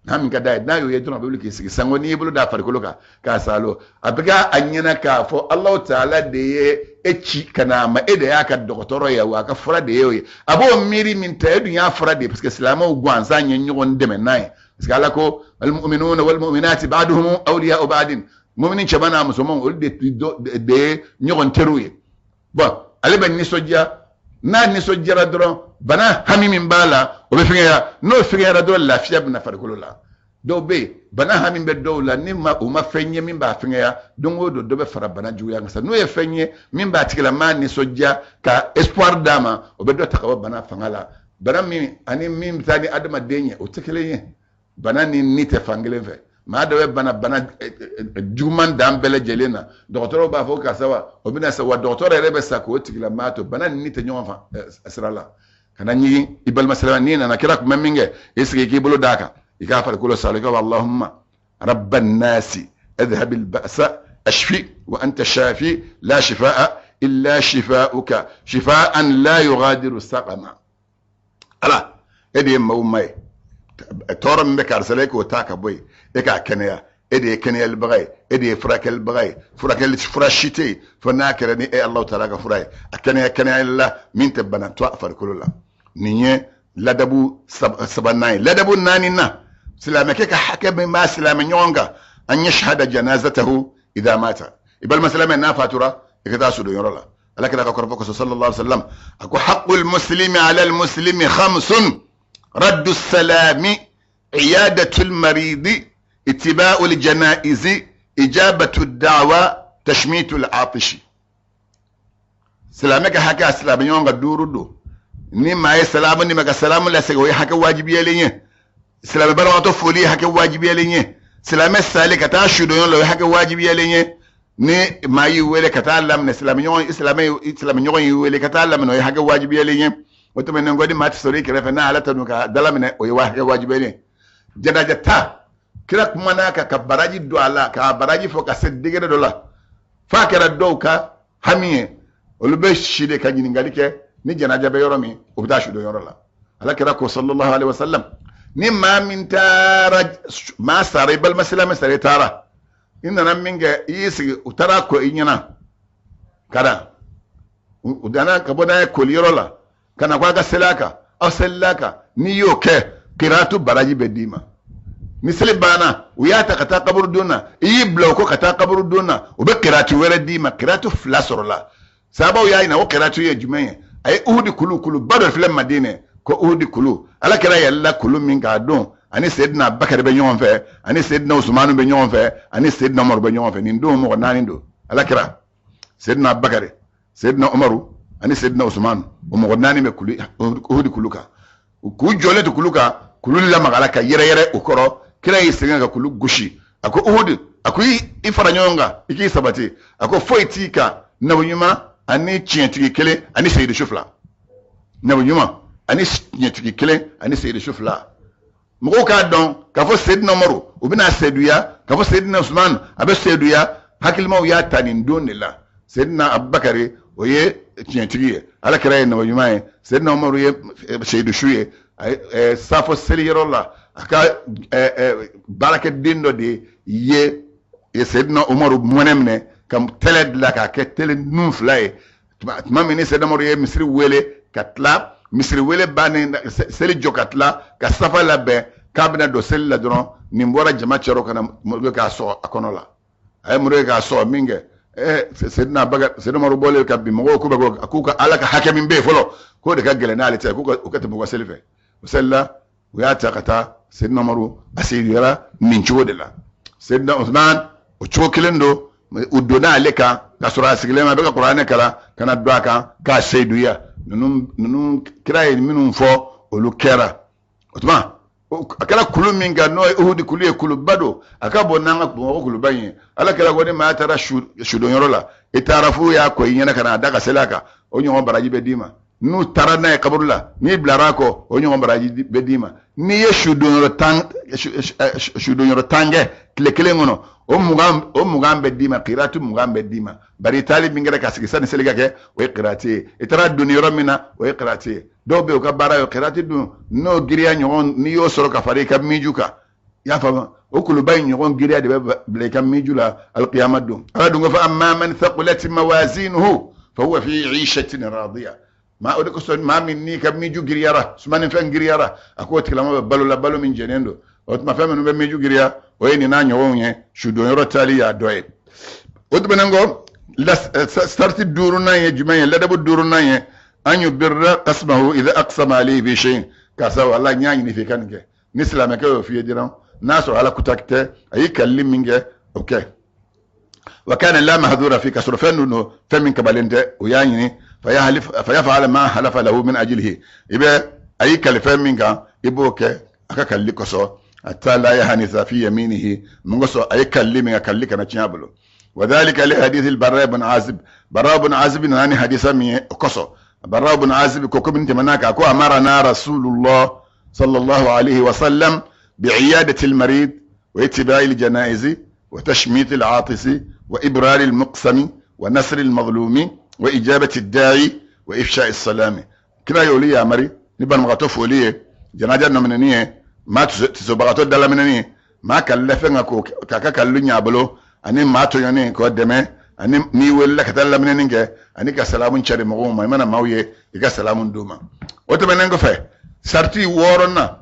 N'a min ka d'a ye, n'a y'o ye dɔrɔn, a bɛ wuli k'i sigi. Sango n'i y'i bolo d'a farikolo kan k'a saalo, a bɛ kɛ a ɲɛna k'a fɔ Alahu taala de ye e ci ka na a ma, e de y'a ka dɔgɔtɔrɔ ye, wa a ka fura de ye o ye. A b'o miiri min ta, e dun y'a fura de ye, parce que silamɛw gansan ye ɲɔgɔn dɛmɛ n'a ye, parce que Ala ko almu'minuna walmu'minati ba'duhum awliya'u ba'din. Mumini cɛman n'a musoman, olu de ye ɲɔgɔn teriw ye. Bon, ale bɛ nisɔndiya. N'a nisɔndiyara dɔrɔn, bana hami min b'a la, o bɛ fɛngɛya. N'o fɛngɛyara dɔrɔn, lafiya bɛ na farikolo la. Dɔw bɛ yen, bana hami bɛ dɔw la, ni ma u ma fɛn ye min b'a fɛngɛya, don o don dɔ bɛ fara bana juguya kan. N'o ye fɛn ye min b'a tigilamaa nisɔndiya ka espoir d'a ma, o bɛ dɔ ta ka bɔ bana fanga la. Bana min ani min bɛ taa ni adamaden ye, o tɛ kelen ye. Bana ni ni tɛ fan kelen fɛ. Maa dɔ bɛ bana, bana juguman dan bɛɛ lajɛlen na, dɔgɔtɔrɔw b'a fɔ karisa wa o bɛna sa, wa dɔgɔtɔrɔ yɛrɛ bɛ sa k'o tigilamaa to. Bana ni ni tɛ ɲɔgɔn fan sira la. Kana ɲigin i balima silamɛ. N'i nana, kira tun bɛ min kɛ, i sigi k'i bolo d'a kan, i k'a farikolo salo, i ka allahumma rabban nasi adhhab al-ba'sa ashfi wa anta shafi la shifaa illa shifauka shifaan la yughadiru saqama. Ala, e de ye maaw ma ye, tɔɔrɔ min bɛ karisa la, e k'o ta ka bɔ yen, e k'a kɛnɛya. E de ye kɛnɛyalibaga ye, e de ye furakɛlibaga ye. Furakɛli fura si tɛ yen fo n'a kɛra ni e Alahu taala ka fura ye. A kɛnɛya kɛnɛya la min tɛ bana to a farikolo la. Nin ye ladabu sabanan ye. Ladabu naaninan, silamɛkɛ ka hakɛ min b'a silamɛ ɲɔgɔn kan, an yashhada janazatahu idha mata. I balima silamɛ n'a fatura, i ka taa sudonyɔrɔ la. Ala kira ka kɔrɔfɔ kosɔn, sallallahu alaihi wasallam, a ko haqqul muslimi ala al muslimi khamsun: raddu salami, iyadatul maridi, ittiba'ul janaizi, ijabatu da'wa, tashmitul atishi. Silamɛ ka hakɛ a silamɛ ɲɔgɔn kan duuru don. Ni maa ye salamu ni ma ka salamu lasegin, o ye hakɛ wajibiyalen ye. Silamɛ banabagatɔ foli ye hakɛ wajibiyalen ye. Silamɛ salen, ka taa sudonyɔrɔ la, o ye hakɛ wajibiyalen ye. Ni maa y'i wele ka taa laminɛ, silamɛ ɲɔgɔn, silamɛ ɲɔgɔn y'i wele ka taa laminɛ, o ye hakɛ wajibiyalen ye. O tɛmɛnen kɔ, ni maa tɛ sɔrɔ i kɛrɛfɛ n'a Ala tanu ka dalaminɛ, o ye hakɛ wajibiyalen ye. Janaja ta, kira kumana kan ka baraji don a la, k'a baraji fɔ ka se degré dɔ la, f'a kɛra dɔw ka hami ye. Olu bɛ si de ka ɲininkali kɛ ni janaja bɛ yɔrɔ min, u bɛ taa sudon yɔrɔ la. Ala kira ko, sallallahu alaihi wasallam, ni maa min taara, maa sara, i balima silamɛ sara, i taara, i nana min kɛ, i y'i sigi, u taara ko i ɲɛna ka na, u danna ka bɔ n'a ye koliyɔrɔ la ka na ko a ka seli a kan, aw selila a kan, n'i y'o kɛ, kiratu baraji bɛ d'i ma. Ni seli banna, u y'a ta ka taa kaburudon na, i y'i bila o kɔ ka taa kaburudon na, u bɛ kiratu wɛrɛ d'i ma. Kiratu fila sɔrɔla. Sahabaw y'a ɲininka o kiratu ye jumɛn ye. A ye uhudi kulu, kuluba dɔ filɛ Madinɛ ko uhudi kulu. Ala kira yɛlɛla kulu min k'a don, ani Seydina Bakari bɛ ɲɔgɔn fɛ, ani Seydina Usumanu bɛ ɲɔgɔn fɛ, ani Seydina Umaru bɛ ɲɔgɔn fɛ. Nin don mɔgɔ naani don: ala kira, Seydina Bakari, Seydina Umaru ani Seydina Usumanu. O mɔgɔ naani bɛ kulu, uhudi kulu kan. K'u jɔlen to kulu kan, kulu lamagara ka yɛrɛyɛrɛ u kɔrɔ. Kira y'i sɛgɛn ka kulu gosi. A ko Uhud, a ko i fara ɲɔgɔn kan, i k'i sabati. A ko foyi t'i kan nabi ɲuman ani tiɲɛtigi kelen ani seyidusu fila. Nabi ɲuman ani tiɲɛtigi kelen ani seyidusu fila. Mɔgɔw k'a dɔn k'a fɔ Seyidina Umaru u bɛna seyiduya, k'a fɔ Seyidina Usman a bɛ seyiduya. Hakilimaw y'a ta nin don de la. Seyidina Abubakari o ye tiɲɛtigi ye, ala kira ye nabi ɲuman ye, Seyidina Umaru ye seyidusu ye. Safo seliyɔrɔ la, a ka baarakɛden dɔ de ye Seyidina Umaru mɔnɛ minɛ ka tɛlɛ dilan k'a kɛ tɛlɛ nun fila ye. Tuma min ni Seyidina Umaru ye misiri wele ka tila, misiri wele bannen, seli jɔ ka tila ka safa labɛn k'a bɛna don seli la dɔrɔn, nin bɔra jama cɛrɔ ka na muru k'a sɔgɔ a kɔnɔ la. A ye muru ye k'a sɔgɔ min kɛ, Seyidina Abubakar, Seyidina Umaru bɔlen ka bin mɔgɔw ko bɛ ko k'u ka Ala ka hakɛ min bɛ yen fɔlɔ, k'o de ka gɛlɛn n'ale ta ye, k'u ka u ka tɛmɛ u ka seli fɛ. U selila, u y'a ta ka taa. Seyidina Umaru a seyiduyara nin cogo de la. Seyidina Usman o cogo kelen don. U donna ale kan ka sɔrɔ a sigilen a bɛ ka kuranɛ kalan, ka na don a kan k'a seyiduya. Ninnu kira ye minnu fɔ, olu kɛra. O tuma a kɛra kulu min kan, n'o ye Uhudi kulu ye, kuluba don, a ka bon n'an ka Bamakɔ kuluba in ye. Ala kira ko ni maa taara sudonyɔrɔ la, i taara f'u y'a ko i ɲɛna ka na a da ka seli a kan, o ɲɔgɔn baraji bɛ d'i ma. N'u taara n'a ye kaburu la, n'i bilara a kɔ, o ɲɔgɔn baraji bɛ d'i ma. N'i ye sudonyɔrɔ tan kɛ tile kelen kɔnɔ, o 20 bɛ d'i ma, kirati 20 bɛ d'i ma. Bari taali min kɛra ka sigi sani seli ka kɛ, o ye kirati ye. I taara donni yɔrɔ min na, o ye kirati ye. Dɔw bɛ yen, u ka baara ye kirati dun, n'o giriya ɲɔgɔn n'i y'o sɔrɔ ka fara i ka miju kan, i y'a faamu, o kuluba in ɲɔgɔn giriya de bɛ bila i ka miju la alikiyama don. Ala dun ko fa amma man thaqulat mawazinuhu fa huwa fi ishatin radiya. Maa o de kosɔn, maa min n'i ka miju giriyara, sumanifɛn giriyara, a k'o tigilama bɛ balo la, balo min jɛnen don. O tuma fɛn minnu bɛ miju giriya, o ye nin n'a ɲɔgɔnw ye. Sudonyɔrɔ taali y'a dɔ ye. O tɛmɛnen kɔ, sariti duurunan ye jumɛn ye? Ladabu duurunan ye an yubirra qasmahu idha aqsama alayhi bi shay'in. Karisa, wala n y'a ɲini fɛ i ka nin kɛ. Ni silamɛkɛ y'o f'i ye dɔrɔn, n'a sɔrɔ ala kuta tɛ, a y'i kalili min kɛ, o kɛ. Wa kana la mahdura fi, ka sɔrɔ fɛn dun don, fɛn min kabalen tɛ, o y'a ɲini. Fa yaf'ala ma halafa lahu min ajlihi. I bɛ a y'i kali fɛn min kan, i b'o kɛ a ka kalili kosɔn. Hatta la yahanisa fi yaminihi, mun kosɔn? A ye kalili min kɛ, kalili kana tiɲɛ a bolo. Wa dhalika li hadith al-Barra ibn Azib. Barra ibn Azib nana ni hadisa min ye, o kosɔn Barra ibn Azib ko, komi tɛmɛna kan, ko amarana Rasulullah sallallahu alayhi wa sallam bi'iyadati al-marid wa ittiba'i al-janaizi wa tashmit al-atisi wa ibrar al-muqsami wa nasr al-mazlumi wa ijabati ad-da'i wa ifsha as-salami. Kira y'olu yamari ni banabagatɔ foli ye, janaja nɔminɛni ye, maa tisobagatɔ dalaminɛni ye, maa kalila fɛn kan k'o k'a ka kalilu ɲ'a bolo, ani maa tɔɲɔni k'o dɛmɛ, ani n'i welela ka taa laminɛni kɛ, ani ka salamu cari mɔgɔw ma. I mana maaw ye, i ka salamu d'u ma. O tɛmɛnen kɔfɛ, sariti wɔɔrɔnan,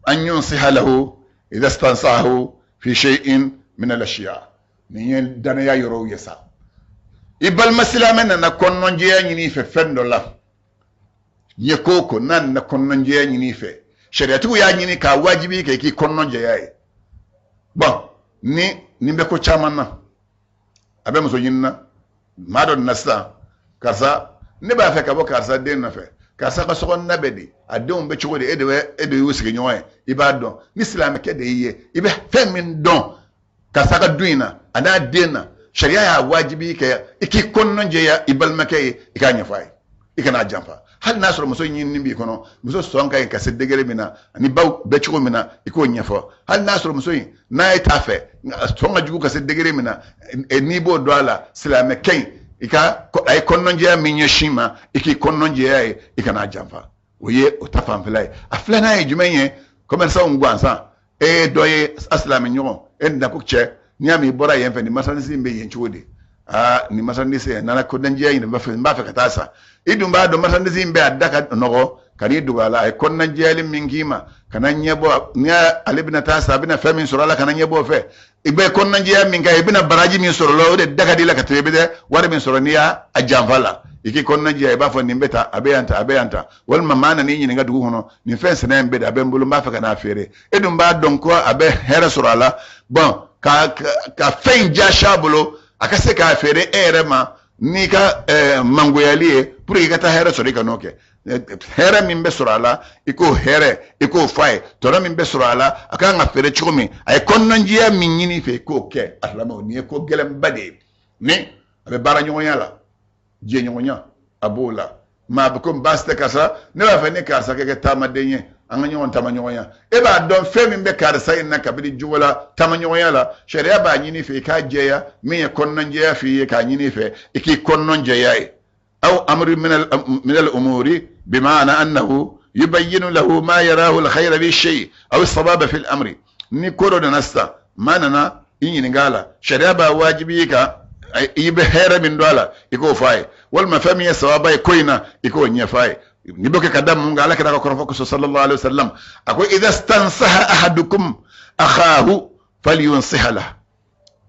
an yunsiha lahu idha stansahu fi shay'in min al-ashiya. Nin ye danaya yɔrɔw ye sa. I balima silamɛ nana kɔnɔnjɛya ɲini i fɛ fɛn dɔ la, ye ko o ko n'a nana kɔnɔnjɛya ɲini i fɛ, sariyatigiw y'a ɲini k'a wajibi kɛ i k'i kɔnɔnjɛya ye. Bɔn, ni nin bɛ ko caman na, a bɛ muso ɲini na, maa dɔ nana sisan: karisa, ne b'a fɛ ka bɔ karisa den nɔfɛ, karisa ka sokɔnɔna bɛ di, a denw bɛ cogo di? E de bɛ, e de y'u sigiɲɔgɔn ye, i b'a dɔn. Ni silamɛkɛ de y'i ye, i bɛ fɛn min dɔn karisa ka du in na a n'a den na, sariya y'a wajibi kɛ i k'i kɔnɔnjɛya i balimakɛ ye, i k'a ɲɛfɔ a ye, i kana a janfa. Hali n'a sɔrɔ muso ɲinini b'i kɔnɔ, muso sɔn ka ɲi ka se degré min na ani baw bɛ cogo min na, i k'o ɲɛfɔ. Hali n'a sɔrɔ muso in n'a ye t'a fɛ, sɔn ka jugu ka se degré min na, n'i b'o dɔn a la, silamɛkɛ in, i ka a ye kɔnɔnjɛya min ɲɛsin ma, i k'i kɔnɔnjɛya ye, i kana a janfa. O ye o ta fanfɛla ye. A filanan ye jumɛn ye? Commerçant gansan, e ye dɔ ye, a silamɛ ɲɔgɔn, e nana ko cɛ, n'i y'a mɛn i bɔra yen fɛ, nin marchandise in bɛ yen cogo di? Aa, nin marchandise in nana kɔnɔnajɛya ɲini, n b'a fɛ ka taa san. I dun b'a dɔn marchandise in bɛ a da ka nɔgɔ, ka n'i dogo a la. A ye kɔnɔnajɛyali min k'i ma, kana ɲɛbɔ. N'i ale bɛna taa san, a bɛna fɛn min sɔrɔ a la, kana ɲɛbɔ o fɛ. I bɛ kɔnɔnajɛya min kɛ, i bɛna baraji min sɔrɔ la, o de da ka di i la ka tɛmɛ i bɛ wari min sɔrɔ n'i y'a janfa la. I k'i kɔnɔnajɛya, i b'a fɔ nin bɛ tan, a bɛ yan tan, a bɛ yan tan. Walima maa nan'i ɲininka dugu kɔnɔ: nin fɛn sɛnɛ in bɛ di? A bɛ n bolo, n b'a fɛ ka n'a feere. E dun b'a dɔn ko a bɛ hɛrɛ sɔrɔ a la. Bɔn, ka fɛn in jasi a bolo, a ka se k'a feere e yɛrɛ ma n'i ka mangoyali ye, pour que i ka taa hɛrɛ sɔrɔ, i ka n'o kɛ. Hɛrɛ min bɛ sɔrɔ a la, i k'o hɛrɛ, i k'o f'a ye. Tɔnɔ min bɛ sɔrɔ a la, a kan ka feere cogo min, a ye kɔnɔnajɛya min ɲini i fɛ, i k'o kɛ. A silamɛw, nin ye ko gɛlɛnba de ye. Ni a bɛ baara ɲɔgɔnya la, jɛɲɔgɔnya a b'o la, maa bɛ ko baasi tɛ karisa, ne b'a fɛ ni karisa ka kɛ taamaden ye, an ka ɲɔgɔn taamaɲɔgɔnya. E b'a dɔn fɛn min bɛ karisa in na kabini jogo la, taamaɲɔgɔnya la, sariya b'a ɲini i fɛ i k'a jɛya. Min ye kɔnɔnajɛya f'i ye, k'a ɲini i fɛ i k'i kɔnɔnajɛya ye. Aw amri min al-umuri bima'ana annahu yubayyinu lahu ma yarahu al-khayra bi shay aw as-sawaba fi al-amri. Ni ko dɔ nana sisan, maa nana i ɲininka a la, sariya b'a wajibi i kan, i bɛ hɛrɛ min dɔn a la, i k'o fɔ a ye, walima fɛn min ye sawaba ye ko in na, i k'o ɲɛfɔ a ye. Nin bɛ kɛ ka da mun kan? Ala kira ka kɔrɔfɔ kosɔn, sallallahu alaihi wasallam, a ko idha stansaha ahadukum akhahu falyunsiha lah.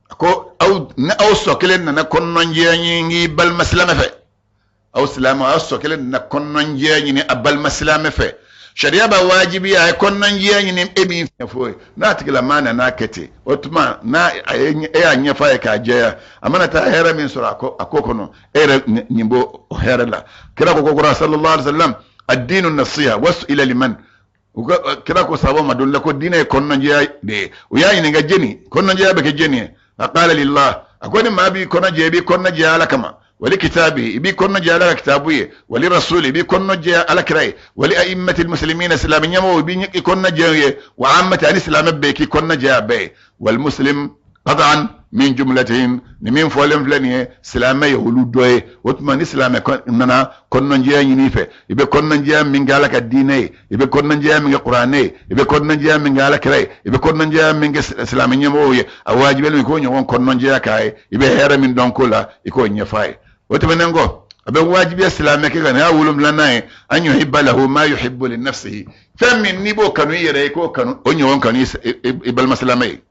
A ko aw ni aw sɔ kelen nana kɔnɔnajɛya ɲini balima silamɛ fɛ, aw silamɛ, aw sɔ kelen nana kɔnɔnajɛya ɲini a balima silamɛ fɛ, sariya b'a wajibiya a ye kɔnɔnajɛya ɲini e min fɔ ye. N'a tigilamaa nana kɛ ten, o tuma n'a a ye e y'a ɲɛfɔ a ye k'a jɛya, a mana taa hɛrɛ min sɔrɔ a ko kɔnɔ, e yɛrɛ nin b'o hɛrɛ la. Kira ko kura sallallahu alaihi wasallam, ad-dinu nasiha wa su'ila liman. U ka kira ko sahaba ma don la ko diinɛ ye kɔnɔnajɛya de ye. U y'a ɲininka jɛni kɔnɔnajɛya bɛ kɛ jɛni ye? A qala lillah. A ko ni maa b'i kɔnɔjɛya, i b'i kɔnɔjɛya Ala kama, wali kitabi, i b'i kɔnɔjɛya Ala ka kitabu ye, wali rasuli, i b'i kɔnɔjɛya Ala kira ye, wali a'immati muslimina, silamɛ ɲɛmɔgɔw, i b'i kɔnɔjɛya u ye, wa ammati, ani silamɛ bɛɛ, k'i kɔnɔjɛya bɛɛ ye. Wal muslim qat'an min jumlatihim. Ni min fɔlen filɛ nin ye, silamɛ ye olu dɔ ye. O tuma ni silamɛ nana kɔnɔnajɛya ɲini i fɛ, i bɛ kɔnɔnajɛya min kɛ Ala ka diinɛ ye, i bɛ kɔnɔnajɛya min kɛ kuranɛ ye, i bɛ kɔnɔnajɛya min kɛ Ala kira ye, i bɛ kɔnɔnajɛya min kɛ silamɛ ɲɛmɔgɔw ye, a wajibiyalen k'o ɲɔgɔn kɔnɔnajɛya k'a ye. I bɛ hɛrɛ min dɔn ko la, i k'o ɲɛfɔ a ye. O tɛmɛnen kɔ, a bɛ wajibiya silamɛ kɛ ka nin y'a wolonfilanan ye, an yuhibba lahu ma yuhibbu li nafsihi. Fɛn min n'i b'o kanu i yɛrɛ ye, i k'o kanu, o ɲɔgɔn kanu i balima silamɛ ye.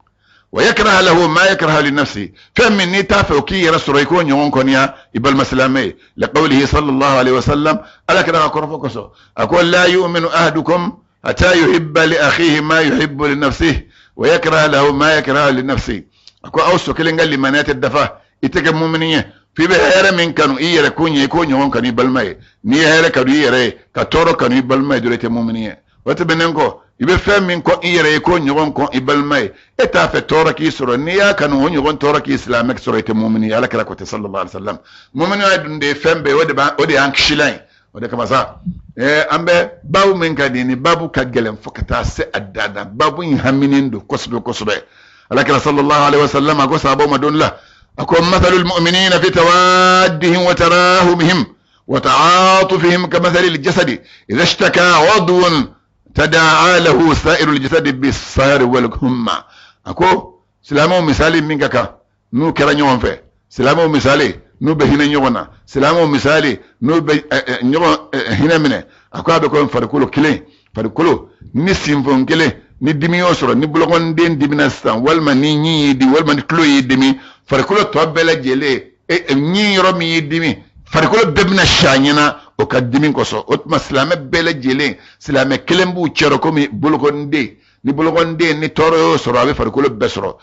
Wa yakraha lahu ma yakraha li nafsi. Fɛn min n'i t'a fɛ o k'i yɛrɛ sɔrɔ, i k'o ɲɔgɔn kɔniya i balima silamɛ ye. Liqawlihi sallallahu alaihi wasallam, Ala kira ka kɔrɔfɔ kosɔn, a ko la yu'minu ahadukum hatta yuhibba li akhihi ma yuhibbu li nafsihi wa yakraha lahu ma yakraha li nafsihi. A ko aw sɔ kelen ka limaniya tɛ dafa, i tɛ kɛ mumini ye f'i bɛ hɛrɛ min kanu i yɛrɛ kun ye, i k'o ɲɔgɔn kanu i balima ye. N'i ye hɛrɛ kanu i yɛrɛ ye ka tɔɔrɔ kanu i balima ye dɔrɔn, i tɛ mumini ye. O tɛmɛnen kɔ, i bɛ fɛn min kɔn i yɛrɛ ye, k'o ɲɔgɔn kɔn i balima ye. E t'a fɛ tɔɔrɔ k'i sɔrɔ, n'i y'a kanu o ɲɔgɔn tɔɔrɔ k'i silamɛ sɔrɔ, i tɛ mumini ye. Ala kira ko ten sallallahu alaihi wasallam. Muminiya dun de ye fɛn bɛɛ ye, o de y'an kisilan ye. O de kama sa, an bɛ babu min ka di, ni babu ka gɛlɛn fo ka taa se a dan na. Babu in haminen don kosɛbɛ kosɛbɛ. Ala kira sallallahu alaihi wasallam a ko sahabaw ma don la, a ko mathalul mu'minina fi tawaddihim wa tarahumihim wa ta'atufihim kamathali al-jasadi idha ishtaka 'udwun tada'a lahu sa'iru al-jasadi bis-sahari wal humma. A ko silamɛw misali min ka kan n'u kɛra ɲɔgɔn fɛ, silamɛw misali n'u bɛ hinɛ ɲɔgɔn na, silamɛw misali n'u bɛ ɲɔgɔn hinɛ minɛ, a ko a bɛ komi farikolo kelen, farikolo ni sinfon kelen, ni dimi y'o sɔrɔ, ni bolokɔniden dimina sisan, walima ni ɲin y'i dimi, walima ni tulo y'i dimi, farikolo tɔ bɛɛ lajɛlen, ɲin yɔrɔ min y'i dimi, farikolo bɛɛ bɛna si a ɲɛna o ka dimi kosɔn. O tuma silamɛ bɛɛ lajɛlen, silamɛ kelen b'u cɛrɔ komi bolokɔniden. Ni bolokɔniden ni tɔɔrɔ y'o sɔrɔ, a bɛ farikolo bɛɛ sɔrɔ.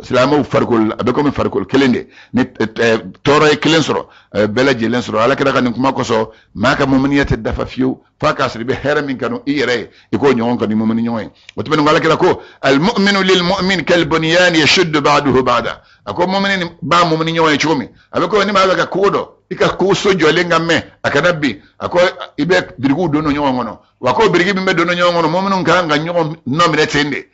Silamɛw farikolo a bɛ komi farikolo kelen de. Ni tɔɔrɔ ye kelen sɔrɔ, a bɛ bɛɛ lajɛlen sɔrɔ. Ala kira ka nin kuma kosɔn, maa ka muminiya tɛ dafa fiyewu f'a k'a sɔrɔ i bɛ hɛrɛ min kanu i yɛrɛ ye, i k'o ɲɔgɔn kanu mumini ɲɔgɔn ye. O tɛmɛnen kɔ, ala kira ko almu'minu lilmu'min kalbunyan yashuddu ba'duhu ba'da. A ko mumini b'a mumini ɲɔgɔn ye cogo min, a bɛ komi ni maa bɛ ka kogo dɔ, i ka kogo so jɔlen ka mɛn a kana bin, a ko i bɛ birikiw don ɲɔgɔn kɔnɔ. Wa ko biriki min bɛ don ɲɔgɔn kɔnɔ, muminu kan ka ɲɔgɔn nɔ minɛ ten de.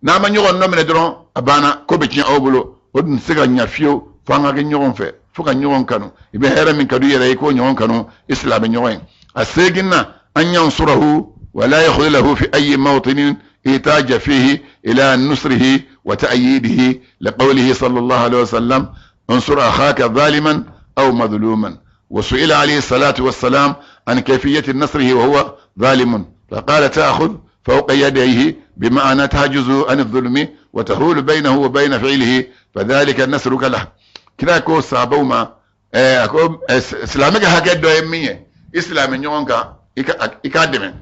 N'a ma ɲɔgɔn nɔ minɛ dɔrɔn, a banna, ko bɛ tiɲɛ aw bolo. O dun tɛ se ka ɲɛ fiyewu fo an ka kɛ ɲɔgɔn fɛ, fo ka ɲɔgɔn kanu. I bɛ hɛrɛ min kanu i yɛrɛ ye, i k'o ɲɔgɔn kanu i silamɛ ɲɔgɔn ye. A seeginna, an yansurahu wala yakhzulahu fi ayi mawtinin ihtaja fihi ila nusrihi wa ta'yidihi, liqawlihi sallallahu alaihi wasallam unsur akhaka zaliman aw madhluman. وسئل عليه الصلاة والسلام عن كيفية نصره وهو ظالم، فقال تأخذ فوق يديه، بمعنى تحجز عن الظلم وتحول بينه وبين فعله، فذلك نصرك له. Kira ko sahabaw ma, a ko silamɛ ka hakɛ dɔ ye min ye i silamɛ ɲɔgɔn kan, i k'a dɛmɛ.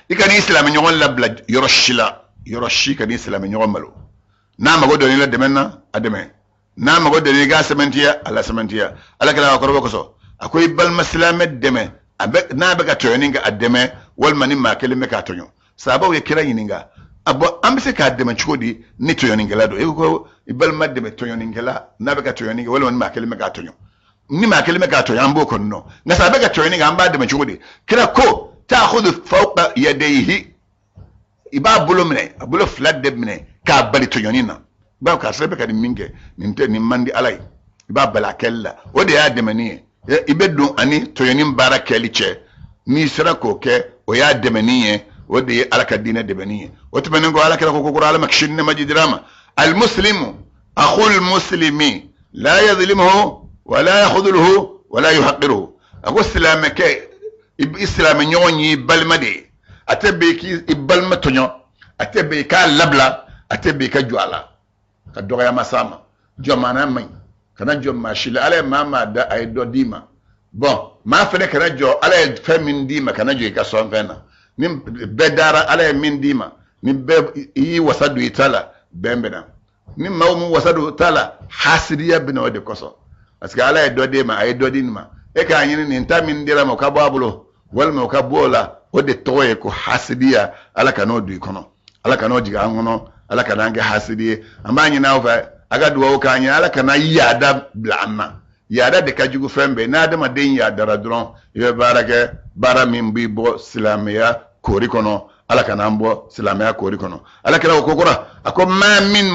I ka n'i silamɛ ɲɔgɔn labila yɔrɔ si la, yɔrɔ si ka n'i silamɛ ɲɔgɔn malo. N'a mago donna i la dɛmɛ na, a dɛmɛ. N'a mago donna i k'a sɛmɛntiya, a la sɛmɛntiya. Ala kira ka kɔrɔbɔ kosɔn, a ko i balima silamɛ dɛmɛ. A bɛ n'a bɛ ka tɔɲɔni kɛ, a dɛmɛ, walima ni maa kelen bɛ k'a tɔɲɔ. Sahabaw ye kira ɲininka: a bɔn, an bɛ se k'a dɛmɛ cogo di ni tɔɲɔnikɛla don? E ko i balima dɛmɛ tɔɲɔnikɛla n'a bɛ ka tɔɲɔni kɛ, walima ni maa kelen bɛ k'a tɔɲɔ. Ni maa kelen bɛ k'a tɔɲɔ, an b'o kɔni dɔn, nka sa a bɛ ka tɔɲɔni kɛ, an b'a dɛmɛ cogo di? Kira ko: ta'khudhu fawqa yadayhi, i b'a bolo minɛ, a bolo fila de minɛ k'a bali tɔɲɔni na. I b'a karisa bɛ ka nin min kɛ, nin tɛ, nin man di Ala ye. I b'a bali a kɛli la, o de y'a dɛmɛni ye. I bɛ don ani tɔɲɔni baara kɛli cɛ. N'i sera k'o kɛ, o y'a dɛmɛni ye, o de ye Ala ka diinɛ dɛmɛni ye. O tɛmɛnen kɔ, Ala kira ko ko Ala ma kisi ni nɛɛma jidira ma: almuslimu akhul muslimi la yadhlimuhu wala yakhdhuluhu wala yuhaqqiruhu. A ko silamɛkɛ, i silamɛ ɲɔgɔn y'i balima de ye. A tɛ bɛn k'i balima tɔɲɔ, a tɛ bɛn i k'a labila, a tɛ bɛn i ka jɔ a la ka dɔgɔyama s'a ma. Jɔnmaana man ɲi, kana jɔ maa si la. Ala ye maa maa da, a ye dɔ d'i ma. Bɔn, maa fɛnɛ kana jɔ. Ala ye fɛn min d'i ma, kana jɔ i ka sɔn fɛn na. Ni bɛɛ dara Ala ye min d'i ma, ni bɛɛ i y'i wasa don i ta la, bɛn bɛ na. Ni maaw mu wasa don ta la, hasidiya bɛ na. O de kosɔn, parce que Ala ye dɔ d'e ma, a ye dɔ di nin ma, e k'a ɲini nin ta min dira ma, o ka bɔ a bolo walima o ka bɔ o la. O de tɔgɔ ye ko hasidiya. Ala ka n'o don i kɔnɔ, Ala ka n'o jigin an kɔnɔ, Ala ka n'an kɛ hasidi ye. An b'a ɲini aw fɛ, a ka dugawu k'an ye, Ala kana yaada bila an na. Yaada de ka jugu fɛn bɛɛ. N'adamaden yaadara dɔrɔn, i bɛ baara kɛ, baara min b'i bɔ silamɛya koori kɔnɔ. Ala kana an bɔ silamɛya koori kɔnɔ. Ala kira ko kokura, a ko: ma min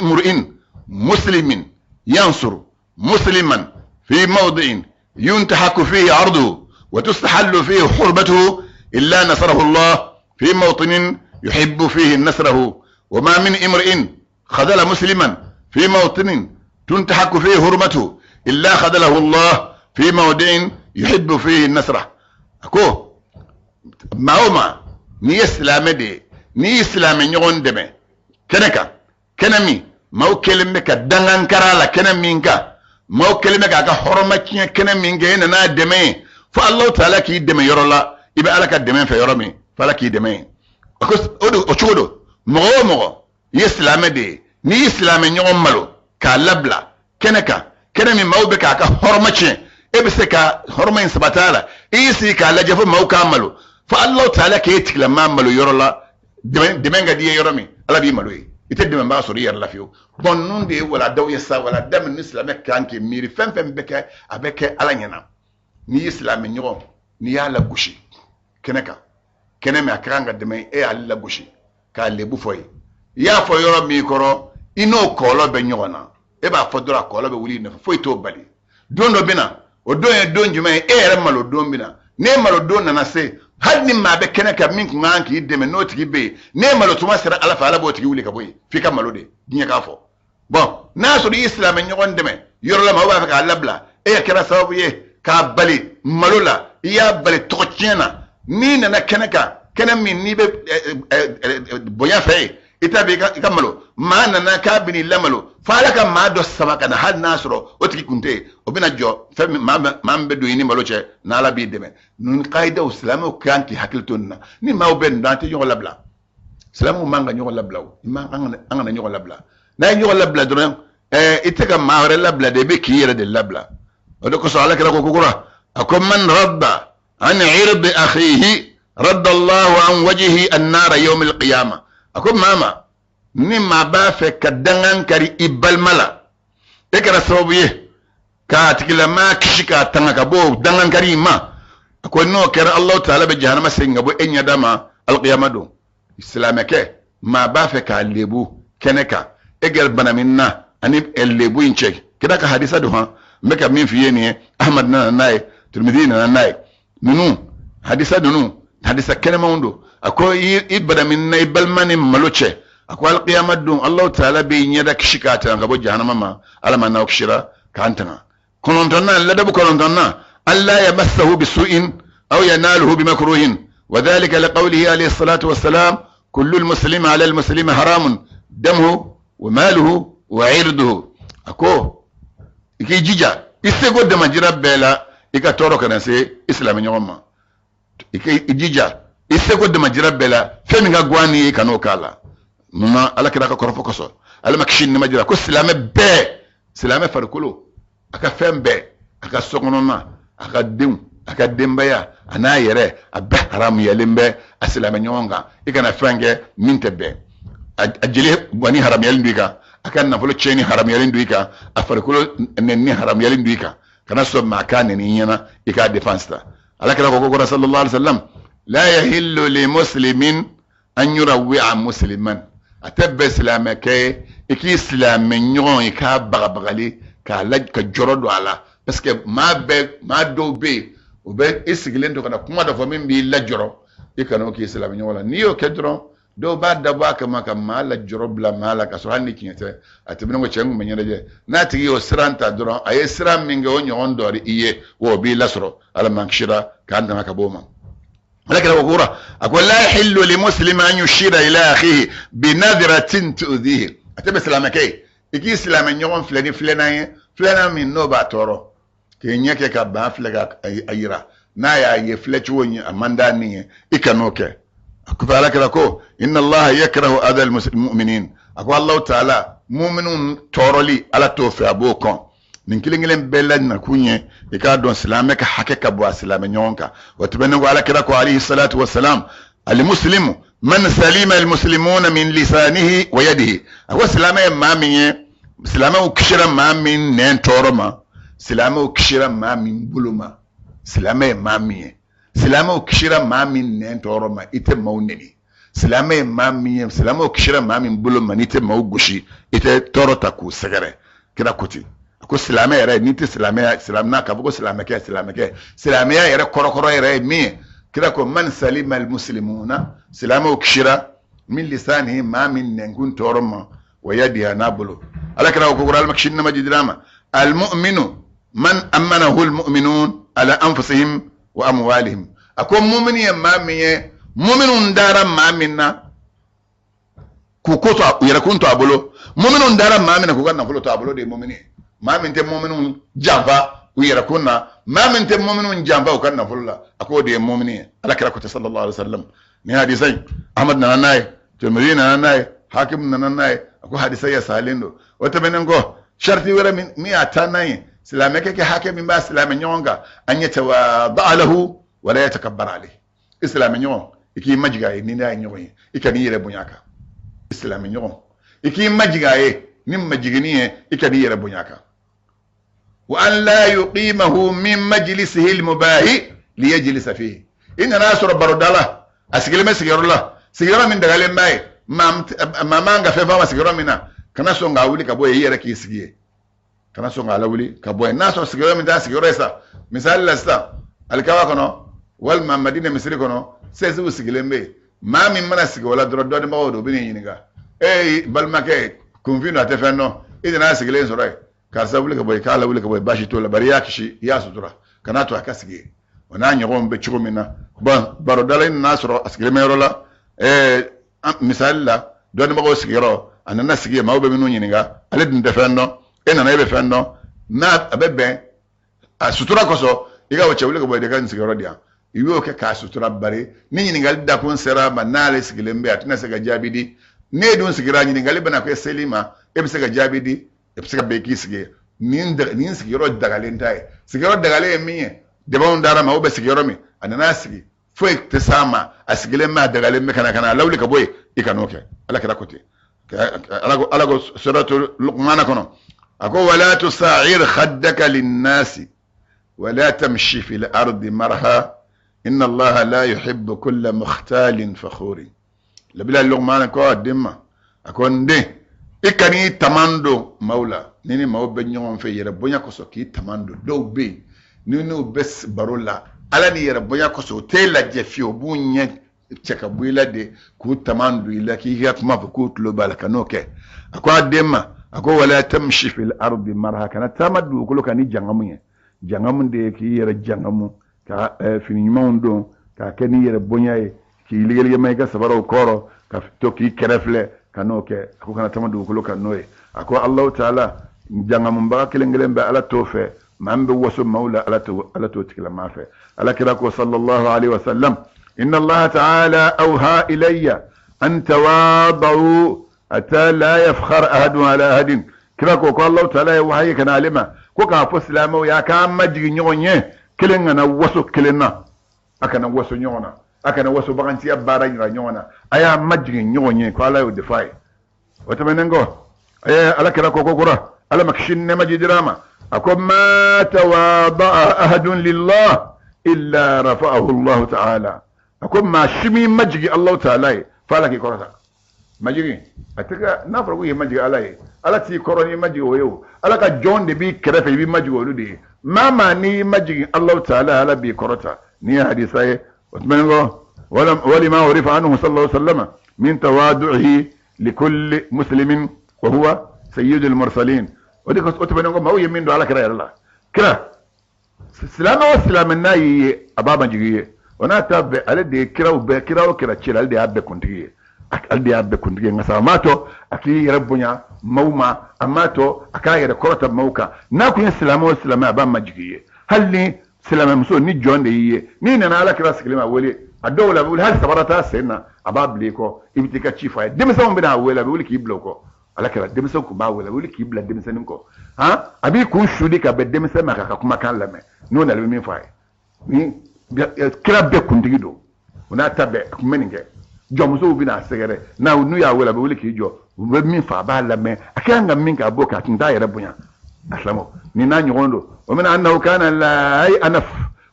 imru'in muslimin yansuru musliman fi mawdi'in yuntahaku fihi arduhu wa tustahallu fihi hurmatuhu illa nasarahu Allah fi mawtinin yuhibbu fihi nasrahu wa ma min imri'in khadala musliman fi mawtinin tuntahaku fihi hurmatuhu illa khadalahu Allah fi mawdi'in yuhibbu fihi nasra. A ko maa o maa, n'i ye silamɛ de ye, n'i ye silamɛ ɲɔgɔn dɛmɛ kɛnɛ kan, kɛnɛ min maaw kɛlen bɛ ka dangankara la, kɛnɛ min kan maaw kɛlen bɛ k'a ka hɔrɔma tiɲɛ, kɛnɛ min kɛ e nana dɛmɛ ye, fo Alahu taala k'i dɛmɛ yɔrɔ la i bɛ Ala ka dɛmɛ fɛ yɔrɔ min, fo Ala k'i dɛmɛ ye. A ko o de o cogo don. Mɔgɔ o mɔgɔ i ye silamɛ de ye, n'i ye silamɛ ɲɔgɔn malo k'a labila kɛnɛ kan, kɛnɛ min maaw bɛ k'a ka hɔrɔma tiɲɛ, e bɛ se ka hɔrɔma in sabati a la, i y'i sigi k'a lajɛ fo maaw k'a malo, fo Alahu taala k'e tigilamaa malo yɔrɔ la dɛmɛ ka di i ye yɔrɔ min, Ala b'i malo ye. I tɛ dɛmɛbaga sɔrɔ i yɛrɛ la fiyewu. Bɔn, ninnu de ye waladaw ye sa, walada min ni silamɛ kan k'i miiri fɛn fɛn bɛ kɛ, a bɛ kɛ Ala ɲɛna. N'i ye silamɛ ɲɔgɔn, n'i y'a lagosi kɛnɛ kan, kɛnɛ min a ka kan ka dɛmɛ, e y'ale lagosi k'a lebu fɔ ye, i y'a fɔ yɔrɔ min kɔrɔ, i n'o kɔlɔ bɛ ɲɔgɔn na. E b'a fɔ dɔrɔn, a kɔlɔ bɛ wuli i nɔfɛ, foyi t'o bali. Don dɔ bɛ na, o don ye don jumɛn ye? E yɛrɛ malo don bɛ na. N'e malo don nana se, hali ni maa bɛ kɛnɛ kan min kun kan k'i dɛmɛ, n'o tigi bɛ yen, n'e malo tuma sera Ala fɛ, Ala b'o tigi wuli ka bɔ yen f'i ka malo de diɲɛ k'a fɔ. Bɔn, n'a y'a sɔrɔ i ye silamɛ ɲɔgɔn dɛmɛ yɔrɔ la, maaw b'a fɛ k'a labila, e yɛrɛ kɛra sababu ye k'a bali malo la, i y'a bali tɔgɔ tiɲɛ na. N'i nana kɛnɛ kan, kɛnɛ min n'i bɛ bonya fɛ yen, i ta bɛ i ka malo, maa nana k'a bɛ n'i lamalo, fo Ala ka maa dɔ sama ka na, hali n'a sɔrɔ o tigi kun tɛ yen, o bɛna jɔ fɛn min, maa min bɛ don i ni malo cɛ, n'Ala b'i dɛmɛ. Ninnu kayidaw, silamɛw kan k'i hakili to nin na. Ni maaw bɛ nin dɔn, an tɛ ɲɔgɔn labila. Silamɛw man ka ɲɔgɔn labila, o man an kana ɲɔgɔn labila. N'a ye ɲɔgɔn labila dɔrɔn, i tɛ ka maa wɛrɛ labila de, i bɛ k'i yɛrɛ de labila. O de kosɔn Ala kira ko kokura, a ko: man radda an irdi akhihi radda Allahu an wajhihi annara yawm alqiyama. A ko maa ma ni maa b'a fɛ ka dangan kari i balima la, e kɛra sababu ye k'a tigilamaa kisi k'a tanga ka bɔ dangan kari in ma, a ko n'o kɛra, Alahu taala bɛ jahanama segin ka bɔ e ɲɛda ma alqiyama don. Silamɛkɛ maa b'a fɛ k'a lebu kɛnɛ kan, e gɛrɛ bana min na ani lebu in cɛ. Kira ka hadisa don han, n bɛ ka min f'i ye nin ye, Ahmad nana n'a ye, Tirmidhi nana n'a ye. Ninnu hadisa ninnu, hadisa kɛnɛmanw don. A ko i bana min na i balima ni malo cɛ, a ko alqiyama don, Alahu taala b'i ɲɛda kisi k'a tanga ka bɔ jahanama ma. Ala ma n'aw kisira k'an tanga. Kɔnɔntɔnnan, ladabu kɔnɔntɔnnan: alla yamassahu bisu'in aw yanaluhu bimakruhin wa dhalika liqawlihi alayhi salatu wassalam: kullu almuslimi ala almuslimi haramun damuhu wa maluhu wa irduhu. A ko i k'i jija i seko damajira bɛɛ la, i ka tɔɔrɔ kana se i silamɛ ɲɔgɔn ma. I k'i jija i seko damajira bɛɛ la, fɛn min ka gwan ni ye, kan'o k'a la. Munna? Ala kira ka kɔrɔfɔ kosɔn, Ala ma kisi ni ma jira ko silamɛ bɛɛ, silamɛ farikolo, a ka fɛn bɛɛ, a ka sokɔnɔna, a ka denw A ka denbaya a n'a yɛrɛ, a bɛɛ haramuyalen bɛ a silamɛ ɲɔgɔn kan. I kana fɛn kɛ min tɛ bɛn. A jeli bɔnni haramuyalen don i kan, a ka nafolo tiɲɛni haramuyalen don i kan, a farikolo nɛnini haramuyalen don i kan. Kana sɔn maa k'a nɛni i ɲɛna, i k'a défense ta. Ala kira ko ko sallallahu alaihi wasallam, la yahillu li muslimin an yurawwi'a musliman. A tɛ bɛn silamɛkɛ ye i k'i silamɛ ɲɔgɔn, i k'a bagabagali, k'a la ka jɔrɔ don a la, parce que maa bɛɛ, maa dɔw bɛ yen, u bɛ i sigilen to ka na kuma dɔ fɔ min b'i lajɔrɔ. I kana o k'i silamɛ ɲɔgɔn la. N'i y'o kɛ dɔrɔn, dɔw b'a dabɔ a kama ka maa lajɔrɔ bila maa la, ka sɔrɔ hali ni tiɲɛ tɛ. A tɛmɛnen ko cɛ n kun bɛ ɲɛnajɛ n'a tigi y'o siran ta dɔrɔn, a ye siran min kɛ, o ɲɔgɔn dɔ i ye, wa o b'i lasɔrɔ. Ala m'an kisira k'an tanga ka bɔ o ma. Ala kira ko kura, a ko la yahillu li muslimi an yushira ila akhihi bi nadratin tu'dhihi. A tɛ bɛn silamɛkɛ ye i k'i silamɛ ɲɔgɔn filɛ ni filɛnan ye, filɛnan min n'o b'a tɔɔrɔ, k'i ɲɛ kɛ ka ban filɛ ka a yira n'a y'a ye filɛcogo in a man d'a ni ye, i kan'o kɛ. A ko ala kira ko inna allaha yakrahu adha almu'minin. A ko Allahu ta'ala mu'minun tɔɔrɔli, Ala t'o fɛ, a b'o kɔn. Nin kelen kelen bɛɛ la nakun ye i k'a dɔn silamɛ ka hakɛ ka bon a silamɛ ɲɔgɔn kan. O tɛmɛnen kɔ, ala kira ko alayhi salatu wasalam, alimuslimu man salima almuslimuna min lisanihi wa yadihi. A ko silamɛ ye maa min ye, silamɛw kisira maa min nɛn tɔɔrɔ ma, silamɛw kisira maa min bolo ma. Silamɛ ye maa min ye, silamɛw kisira maa min nɛn tɔɔrɔ ma, i tɛ maaw nɛni. Silamɛ ye maa min ye, silamɛw kisira maa min bolo ma, n'i tɛ maaw gosi, i tɛ tɔɔrɔ ta k'u sɛgɛrɛ. Kira ko ten. A ko silamɛ yɛrɛ, n'i tɛ silamɛya, silamɛya k'a fɔ ko silamɛkɛ, silamɛkɛ, silamɛya yɛrɛ kɔrɔkɔrɔ yɛrɛ ye min ye, kira ko man salima almuslimuna, silamɛw kisira min lisanihi, maa min nɛnkun tɔɔrɔ ma, wa yadihi, n'a bolo. Ala kira ko ko alama kisi nama jidira ma, almu'minu man amanahu almu'minun ala anfusihim wa amwalihim. A ko mumini ye maa min ye, muminw dara maa min na k'u ko to u yɛrɛkun to a bolo, muminw dara maa min na k'u ka nafolo to a bolo, de ye mumini ye. Maa min tɛ muminw janfa u yɛrɛkun na, maa min tɛ muminw janfa u ka nafolo la, a k'o de ye mumini ye. Ala kira ko ten sallallahu alaihi wasallam. Ni hadisa in, Ahmad nana n'a ye, Tirmidhi nana n'a ye, Hakim nana n'a ye. A ko hadisa ya salen don. O tɛmɛnen kɔ, sharti wɛrɛ min y'a taa n'a ye, silamɛkɛ kɛ hakɛ min b'a silamɛ ɲɔgɔn kan, an yatawada'a lahu wala yatakabbar alayhi. I silamɛ ɲɔgɔn, i k'i majigin a ye ni n'a ye ɲɔgɔn ye, i kan'i yɛrɛ bonya a kan. I silamɛ ɲɔgɔn, i k'i majigin a ye ni majiginni ye, i kan'i yɛrɛ bonya a kan. Wa an la yuqimahu min majlisihi almubahi liyajlisa fihi. I nana sɔrɔ baroda la, a sigilen bɛ sigiyɔrɔ la, sigiyɔrɔ min dagalen b'a ye, maa man ka fɛn f'a ma sigiyɔrɔ min na, kana sɔn k'a wuli ka bɔ yen, i yɛrɛ k'i sigi yen. Kana sɔn k'a lawuli ka bɔ yen n'a sɔrɔ sigiyɔrɔ min t'a sigiyɔrɔ ye sa. Misali la sisan, alikaba kɔnɔ walima Madina misiri kɔnɔ, sɛsiw sigilen bɛ yen. Maa min mana sigi o la dɔrɔn, dɔnnibagaw don, u bɛ n'i ɲininka: e balimakɛ, kunfin don, a tɛ fɛn dɔn, i nana sigilen sɔrɔ yen, karisa wuli ka bɔ yen. K'a lawuli ka bɔ yen, baasi t'o la, bari i y'a kisi, i y'a sutura. Kana to a ka sigi yen. O n'a ɲɔgɔnw bɛ cogo min na, bɔn, barodala in nana sɔrɔ a sigilen bɛ yɔrɔ la, misali la dɔnnibagaw sigiyɔrɔ, a nana sigi yen, maaw bɛ minnu ɲininka, ale dun tɛ fɛn dɔn, e nana, e bɛ fɛn dɔn, n'a a bɛ bɛn a sutura kosɔn, i ka o cɛ wuli ka bɔ yen, i ka nin sigiyɔrɔ di yan. I y'o kɛ k'a sutura, bari ni ɲininkali dakun sera a ma, n'ale sigilen bɛ, a tɛna se ka jaabi di. N'e dun sigira, ɲininkali bɛna kɛ seli ma, e bɛ se ka jaabi di, e bɛ se ka bɛn k'i sigi nin sigiyɔrɔ dagalen ta ye. Sigiyɔrɔ dagalen ye min ye, dɛmɛw dara ma, o bɛ sigiyɔrɔ min, a nana sigi, foyi tɛ s'a ma, a sigilen bɛ, a dagalen bɛ, ka na a lawuli ka bɔ yen, i kan'o kɛ. Ala kira ko ten. Ala ko suratu Luqmana kɔnɔ, a ko wala tusa'ir khaddaka linnasi wala tamshi fil ardi marha inna Allaha la yuhibbu kulla mukhtalin fakhurin. Labila Luqmana ko a den ma, a ko n den, i kan'i taman don maaw la. Ni maaw bɛ ɲɔgɔn fɛ, yɛrɛ bonya kosɔn k'i taman don. Dɔw bɛ yen, ni n'u bɛ baro la, ala ni yɛrɛ bonya kosɔn, u t'e lajɛ fiyewu, u b'u ɲɛ cɛ ka bɔ i la de k'u taman don i la, k'i ka kuma fɔ k'u tulo b'a la. Ka n'o kɛ. A ko a den ma, a ko wala tamshi fil ardi marha, kana taama dugukolo kan ni jangamu ye. Jangamu de ye k'i yɛrɛ jangamu ka fini ɲumanw don, k'a kɛ n'i yɛrɛ bonya ye, k'i ligeligema i ka sabaraw kɔrɔ, ka to k'i kɛrɛ filɛ. Ka n'o kɛ. A ko kana taama dugukolo kan n'o ye. A ko Alahu taala jangamubaga kelen kelen bɛ, Ala t'o fɛ. Maa min bɛ waso maaw la, Ala t'o tigilamaa fɛ. Ala kira ko sallallahu alaihi wasallam, inna Allaha ta'ala awha ilayya an tawadau hatta la yafkhar ahadun ala ahadin. Kira ko ko Alahu taala ye wahayi kana ale ma ko k'a fɔ silamɛw y'a k'an majigin ɲɔgɔn ye. Kelen kana waso kelen na, a kana waso ɲɔgɔn na, a kana waso bagantiya baara yira ɲɔgɔn na, a y'a majigin ɲɔgɔn ye, ko Ala y'o de fɔ a ye. O tɛmɛnen kɔ, Ala kira ko ko kura, Ala ma kisi ni nɛɛma jidira a ma, a ko ma tawadaa ahadun lillah illa rafa'ahu Allah ta'ala. A ko maa si m'i majigin Allahu ta'ala ye fo Ala k'i kɔrɔta. Majigin a tɛ ka n'a fɔra ko k'i majigin Ala ye, Ala t'i kɔrɔ n'i majigin o ye o. Ala ka jɔn de b'i kɛrɛfɛ, i b'i majigin olu de ye. Maa maa n'i majigin Allahu ta'ala, Ala b'i kɔrɔta. Nin ye hadisa ye. O tɛmɛnen kɔ, walima urifa anhu sallallahu alaihi wasallam min tawadu'ihi likulli muslimin wa huwa sayyidul mursalin. O de o tɛmɛnen kɔ, maaw ye min don Ala kira yɛrɛ la, kira silamɛ o silamɛ n'a y'i ye, a b'a majigin i ye. O n'a ta bɛɛ, ale de ye kiraw bɛɛ, kira o kira cira, ale de y'a bɛɛ kuntigi ye, ale de y'a bɛɛ kuntigi ye. Nka sa a m'a to a k'i yɛrɛ bonya maaw ma, a m'a to a k'a yɛrɛ kɔrɔta maaw kan. N'a kun ye silamɛ o silamɛ, a b'a majigin i ye. Hali ni silamɛmuso ni jɔn de y'i ye, n'i nana Ala kira sigilen ma wele, a dɔw la a bɛ wuli, hali sabara t'a sen na, a b'a bila i kɔ, i bɛ t'i ka ci fɔ a ye. Denmisɛnw bɛna a wele, a bɛ wuli k'i bila o kɔ. Ala kira denmisɛnw kun b'a wele, a bɛ wuli k'i bila denmisɛnnin kɔ, han, a b'i kun suli ka bɛn denmisɛn ma k'a ka kumakan lamɛn, n'o nana a bɛ min fɔ a ye. Ni kira bɛɛ kuntigi don, o n'a ta bɛɛ, a kun bɛ nin kɛ. Jɔnmusow bɛna a sɛgɛrɛ, n'u y'a wele, a bɛ wuli k'i jɔ, u bɛ min fɔ a b'a lamɛn, a ka kan ka min kɛ a b'o kɛ, a tun t'a yɛrɛ bonya. A silamɛw, nin n'a ɲɔgɔn don. O mina annahu kana la yanaf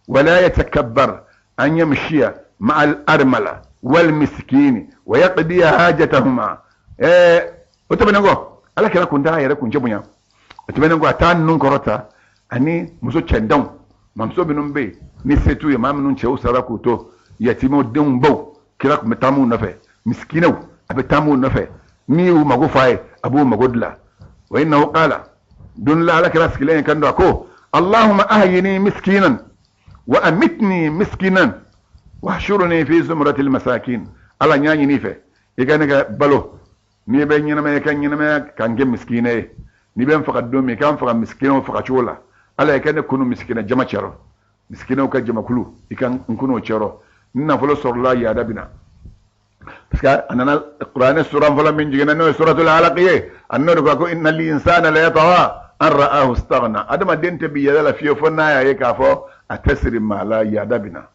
wala yatakabbar an yamshiya ma'al armala wal miskini wa yaqdiya hajatahuma. O tɛmɛnen kɔ, Ala kira kun t'a yɛrɛ kuncɛ bonya. O tɛmɛnen kɔ, a t'a nun kɔrɔta ani muso cɛndanw, mamuso minnu bɛ yen ni se t'u ye, maa minnu cɛw sara k'u to, yatimɛw denw baw, kira tun bɛ taama u nɔfɛ, misikinɛw a bɛ taama u nɔfɛ, n'i y'u mago fɔ a ye, a b'u mago dilan. Wa innahu qala, don la Ala kira sigilen ye kan don, a ko allahumma ahyini miskinan wa amitni miskinan wahshurni fi zumratil masakin. Ala, n y'a ɲini i fɛ i ka ne ka balo, n'i bɛ ɲɛnamaya, i ka ɲɛnamaya ka n kɛ misikinɛ ye, n'i bɛ n faga don min, i ka n faga misikinɛw faga cogo la. Ala, i ka ne kunu misikinɛ jama cɛrɔ, misikinɛw ka jamakulu, i ka n kunu o cɛrɔ. Ni nafolo sɔrɔla, yaada bɛ na, parce que a nana kuranɛ suran fɔlɔ min jiginna, n'o ye suratul alaq ye, a n'o de ko innal insana la yatgha an ra'ahu istaghna. Adamaden tɛ bi yaada la fiyewu fo n'a y'a ye k'a fɔ a tɛ siri maa la, yaada bɛ na.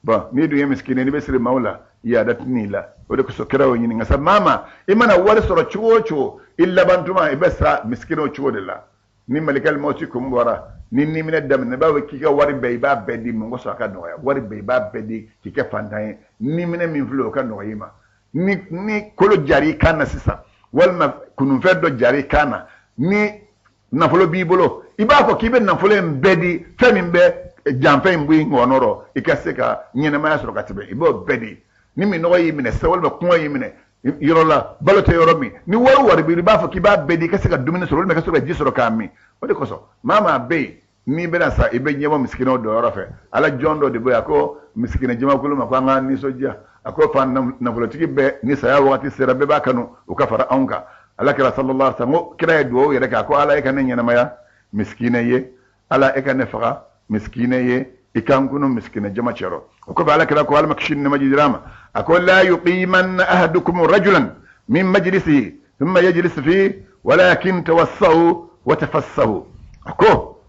Bon, n'i dun ye misikini, n'i bɛ siri maaw la, yaada tɛ n'i la. O de kosɔn kira y'o ɲini. Nka sa, maa ma i mana wari sɔrɔ cogo o cogo, i laban tuma i bɛ sa misikini o cogo de la. Ni malikal mawti kun bɔra, ni niminɛ daminɛ, i b'a fɔ k'i ka wari bɛɛ, i b'a bɛɛ di mun kosɔn? A ka nɔgɔya. Wari bɛɛ, i b'a bɛɛ di k'i kɛ fantan ye, niminɛ min filɛ, o ka nɔgɔya i ma. Ni kolo jara i kan na sisan, walima kununfɛn dɔ jara i kan na, ni nafolo b'i bolo, i b'a fɔ k'i bɛ nafolo in bɛɛ di fɛn min bɛ janfɛn in bɔ i ngɔnɔ rɔ, i ka se ka ɲɛnamaya sɔrɔ ka tɛmɛ, i b'o bɛɛ di. Ni minnɔgɔ y'i minɛ sisan, walima kɔngɔ y'i minɛ yɔrɔ la, balo tɛ yɔrɔ min, ni wari b'i bolo, i b'a fɔ k'i b'a bɛɛ di i ka se ka dumuni sɔrɔ, walima i ka se ka ji sɔrɔ k'a min. O de kosɔn, maa maa bɛ yen n'i bɛna sa, i bɛ ɲɛbɔ misikinɛw dɔ yɔrɔ fɛ. Ala jɔn dɔ de bɛ yen, a ko misikinɛ jamakulu ma ko an ka nisɔndiya. A ko fa nafolotigi bɛɛ, ni saya wagati sera, bɛɛ b'a kanu u ka fara anw kan. Ala kira sallallahu alaihi wasallam ko kira ye dugawu yɛrɛ kɛ, a ko Ala, e ka ne ɲɛnamaya misikinɛ ye, Ala, e ka ne faga misikinɛ ye, i ka n kunu misikinɛ jama cɛrɔ. O kɔfɛ, Ala kira ko, Ala ma kisi ni nɛɛma jira ma, a ko la yuqimanna ahadukum rajulan min majlisihi thumma yajlis fi walakin tawassahu wa tafassahu. A ko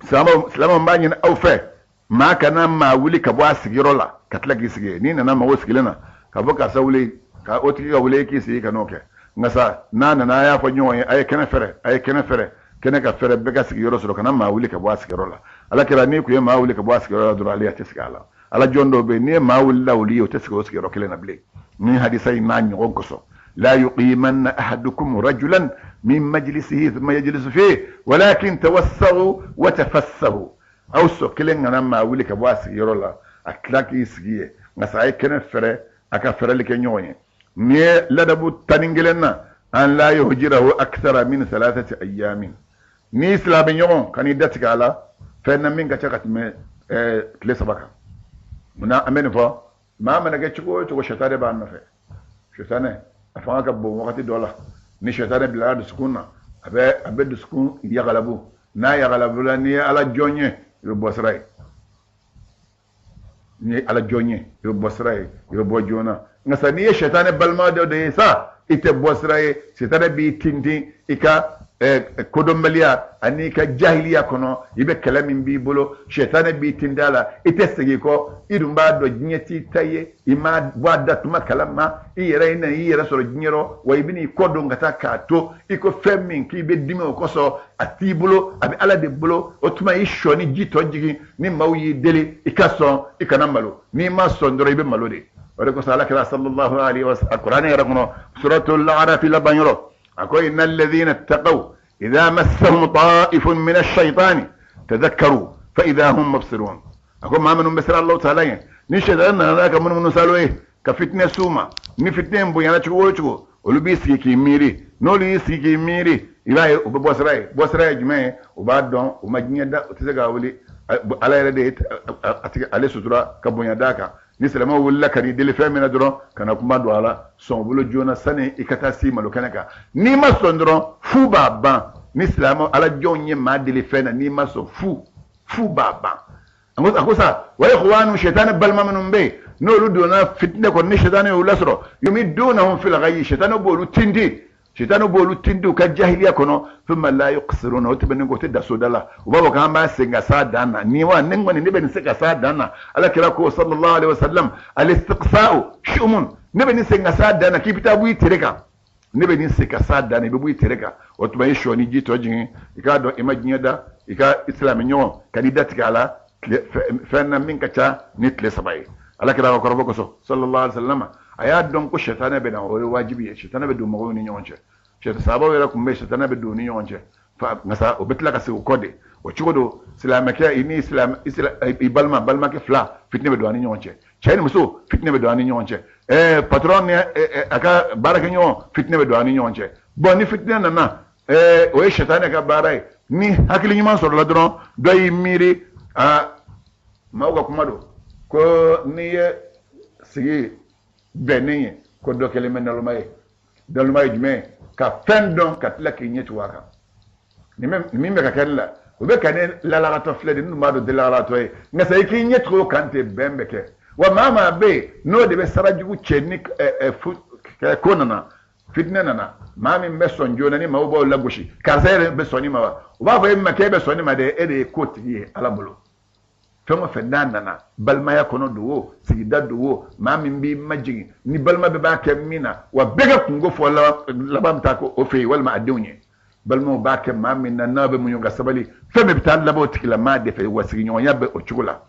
silamɛw, b'a ɲini aw fɛ, maa kana maa wuli ka bɔ a sigiyɔrɔ la ka tila k'i sigi. N'i nana mago sigilen na, ka fɔ karisa wuli, ka o tigi ka wuli k'i sigi, ka n'o kɛ. Nka sa, n'a nana, a y'a fɔ ɲɔgɔn ye, a ye kɛnɛ fɛrɛ, a ye kɛnɛ fɛrɛ, kɛnɛ ka fɛrɛ, bɛɛ ka sigiyɔrɔ sɔrɔ. Kana maa wuli ka bɔ a sigiyɔrɔ la. Ala kɛra n'i kun ye maa wuli ka bɔ a sigiyɔrɔ la dɔrɔn, ale a tɛ sigi a la. Ala jɔn dɔw bɛ yen, n'i ye maa wulila olu ye, o tɛ sigi o sigiyɔrɔ kelen na bilen. Ni hadisa in n'a ɲɔgɔn kosɔn, la yuqimanna ahadukum rajulan min majlisihi thumma yajlisu fihi walakin tawassahu wa tafassahu. Aw sɔ kelen kana maa wuli ka bɔ a sigiyɔrɔ la, a tila k'i sigi ye. Nka sa, a ye kɛnɛ fɛrɛ, a ka fɛrɛli kɛ ɲɔgɔn ye. Nin ye ladabu 11 na, an la yuhjirahu akthara min thalathati ayamin. N'i silamɛ ɲɔgɔn kan'i datigɛ a la fɛn na min ka ca ka tɛmɛ tile 3 kan. Munna an bɛ nin fɔ? Maa mana kɛ cogo o cogo, sɛtanɛ b'a nɔfɛ. Sɛtanɛ a fanga ka bon wagati dɔ la. Ni sɛtanɛ bilara dusukun na, a bɛ dusukun yagalabu. N'a yagalabula, n'i ye Ala jɔn ye, i bɛ bɔ sira ye. N'i ye Ala jɔn ye, i bɛ bɔ sira ye, i bɛ bɔ joona. Nka sa, n'i ye sɛtanɛ balima dɔ de ye sa, i tɛ bɔ sira ye. Sɛtanɛ b'i tintin i ka Kodɔnbaliya ani ka jahiliya kɔnɔ, i bɛ kɛlɛ min b'i bolo, sɛtanɛ b'i tinda la, i tɛ segin kɔ. I dun b'a dɔn diɲɛ t'i ta ye, i ma bɔ a da tuma kalama, i yɛrɛ i na i yɛrɛ sɔrɔ diɲɛ rɔ, wa i bɛn'i kɔ don ka taa k'a to i ko fɛn min k'i bɛ dimi o kosɔn, a t'i bolo, a bɛ Ala de bolo. O tuma i sɔni ji tɔ jigin, ni maaw y'i deli i ka sɔn, i kana malo. N'i ma sɔn dɔrɔn i bɛ malo de. O de kosɔn Ala kira sallallahu alaihi wa sallam Kuranɛ yɛrɛ kɔnɔ, suratul Araf laban yɔrɔ, a ko innal ladhina ittaqaw idha massahum ta'ifun min ash-shaytani tadhakkaru fa idha hum mubsirun. A ko maa minnu bɛ siran Alahu taala ɲɛ, ni sɛtanɛ nana n'a ka munumunu salo ye ka fitinɛ s'u ma, ni fitinɛ in bonyana cogo o cogo, olu b'i sigi k'i miiri. N'olu y'i sigi k'i miiri, i b'a ye u bɛ bɔ sira ye. Bɔ sira ye jumɛn ye? U b'a dɔn u ma diɲɛ da, u tɛ se ka wuli. Ala yɛrɛ de ye a tigi ale sutura ka bonya d'a kan. Ni silamɛw wulila ka n'i deli fɛn min na dɔrɔn, kana kuma don a la, sɔn u bolo joona sani i ka taa s'i malo kɛnɛ kan. N'i ma sɔn dɔrɔn, fu b'a ban. Ni silamɛw ala jɔnw ye maa deli fɛn na, n'i ma sɔn, fu fu b'a ban. A ko sa wa ikhwanu, sɛtanɛ balima minnu bɛ yen n'olu donna fitinɛ kɔnɔ, ni sɛtanɛ y'u lasɔrɔ, yumidunahum fil ghayyi, sɛtanɛ b'olu tinti, sɛtanɛ b'olu tinti u ka jahiliya kɔnɔ. Thumma la yuqsiruna, o tɛmɛnen kɔ o tɛ da soda la, u b'a fɔ k'an b'a sen ka s'a dan na. Ni wa ne kɔni ne bɛ nin se ka s'a dan na. Ala kira ko sallallahu alaihi wasallam, al-istiqsa'u shu'mun, ne bɛ nin sen ka s'a dan na, k'i bɛ taa bɔ i tere kan. Ne bɛ nin sen ka s'a dan na, i bɛ bɔ i tere kan. O tuma i sɔ ni ji tɔ jigin, i k'a dɔn i ma diɲɛ da, i ka silamɛ ɲɔgɔn ka n'i datigɛ a la fɛn na min ka ca ni tile 3 ye. Ala kira ka kɔrɔfɔ kosɔn sallallahu alaihi wasallam, a y'a dɔn ko sɛtanɛ bɛ na, o ye wajibi ye. Sɛtanɛ bɛ don mɔgɔw ni ɲɔgɔn cɛ. Sahabaw yɛrɛ tun bɛ sɛtanɛ bɛ don u ni ɲɔgɔn cɛ, nka sa o bɛ tila ka segin o kɔ de. O cogo don silamɛkɛ i ni silamɛ i balima balimakɛ fila, fitinɛ bɛ don an ni ɲɔgɔn cɛ. Cɛ ni muso, fitinɛ bɛ don an ni ɲɔgɔn cɛ. Patron ni a ka baarakɛɲɔgɔn, fitinɛ bɛ don an ni ɲɔgɔn cɛ. Bon, ni fitinɛ nana, o ye sɛtanɛ ka baara ye. Ni hakili ɲuman sɔrɔla dɔrɔn, dɔ y'i miiri, aa maaw ka kuma don ko n'i ye sigi bɛnnen ye ko dɔ kɛlen bɛ naloma ye. Naloma ye jumɛn ye? Ka fɛn dɔn ka tila k'i ɲɛ tugu a kan. Nin min bɛ ka kɛ ne la, o bɛ ka ne lalagatɔ filɛ de, ninnu b'a dɔn delagatɔ ye, nka sa i k'i ɲɛ tugu o kan ten, bɛn bɛ kɛ. Wa maa maa bɛ yen n'o de bɛ sara jugu cɛ ni ko nana, fitinɛ nana, maa min bɛ sɔn joona ni maaw b'aw lagosi, karisa yɛrɛ bɛ sɔn nin ma wa? U b'a fɔ e ma k'e bɛ sɔn nin ma dɛ, e de ye ko tigi ye Ala bolo. Fɛn o fɛn n'a nana, balimaya kɔnɔ don o, sigida don o, maa min b'i majigin ni balima bɛɛ b'a kɛ min na, wa bɛɛ ka kunko fɔ laban bɛ taa ko o fɛ yen walima a denw ye. Balimaw b'a kɛ maa min na n'a bɛ muɲu ka sabali, fɛn bɛɛ bɛ taa laban o tigilamaa de fɛ, wa sigiɲɔgɔnya bɛ o cogo la.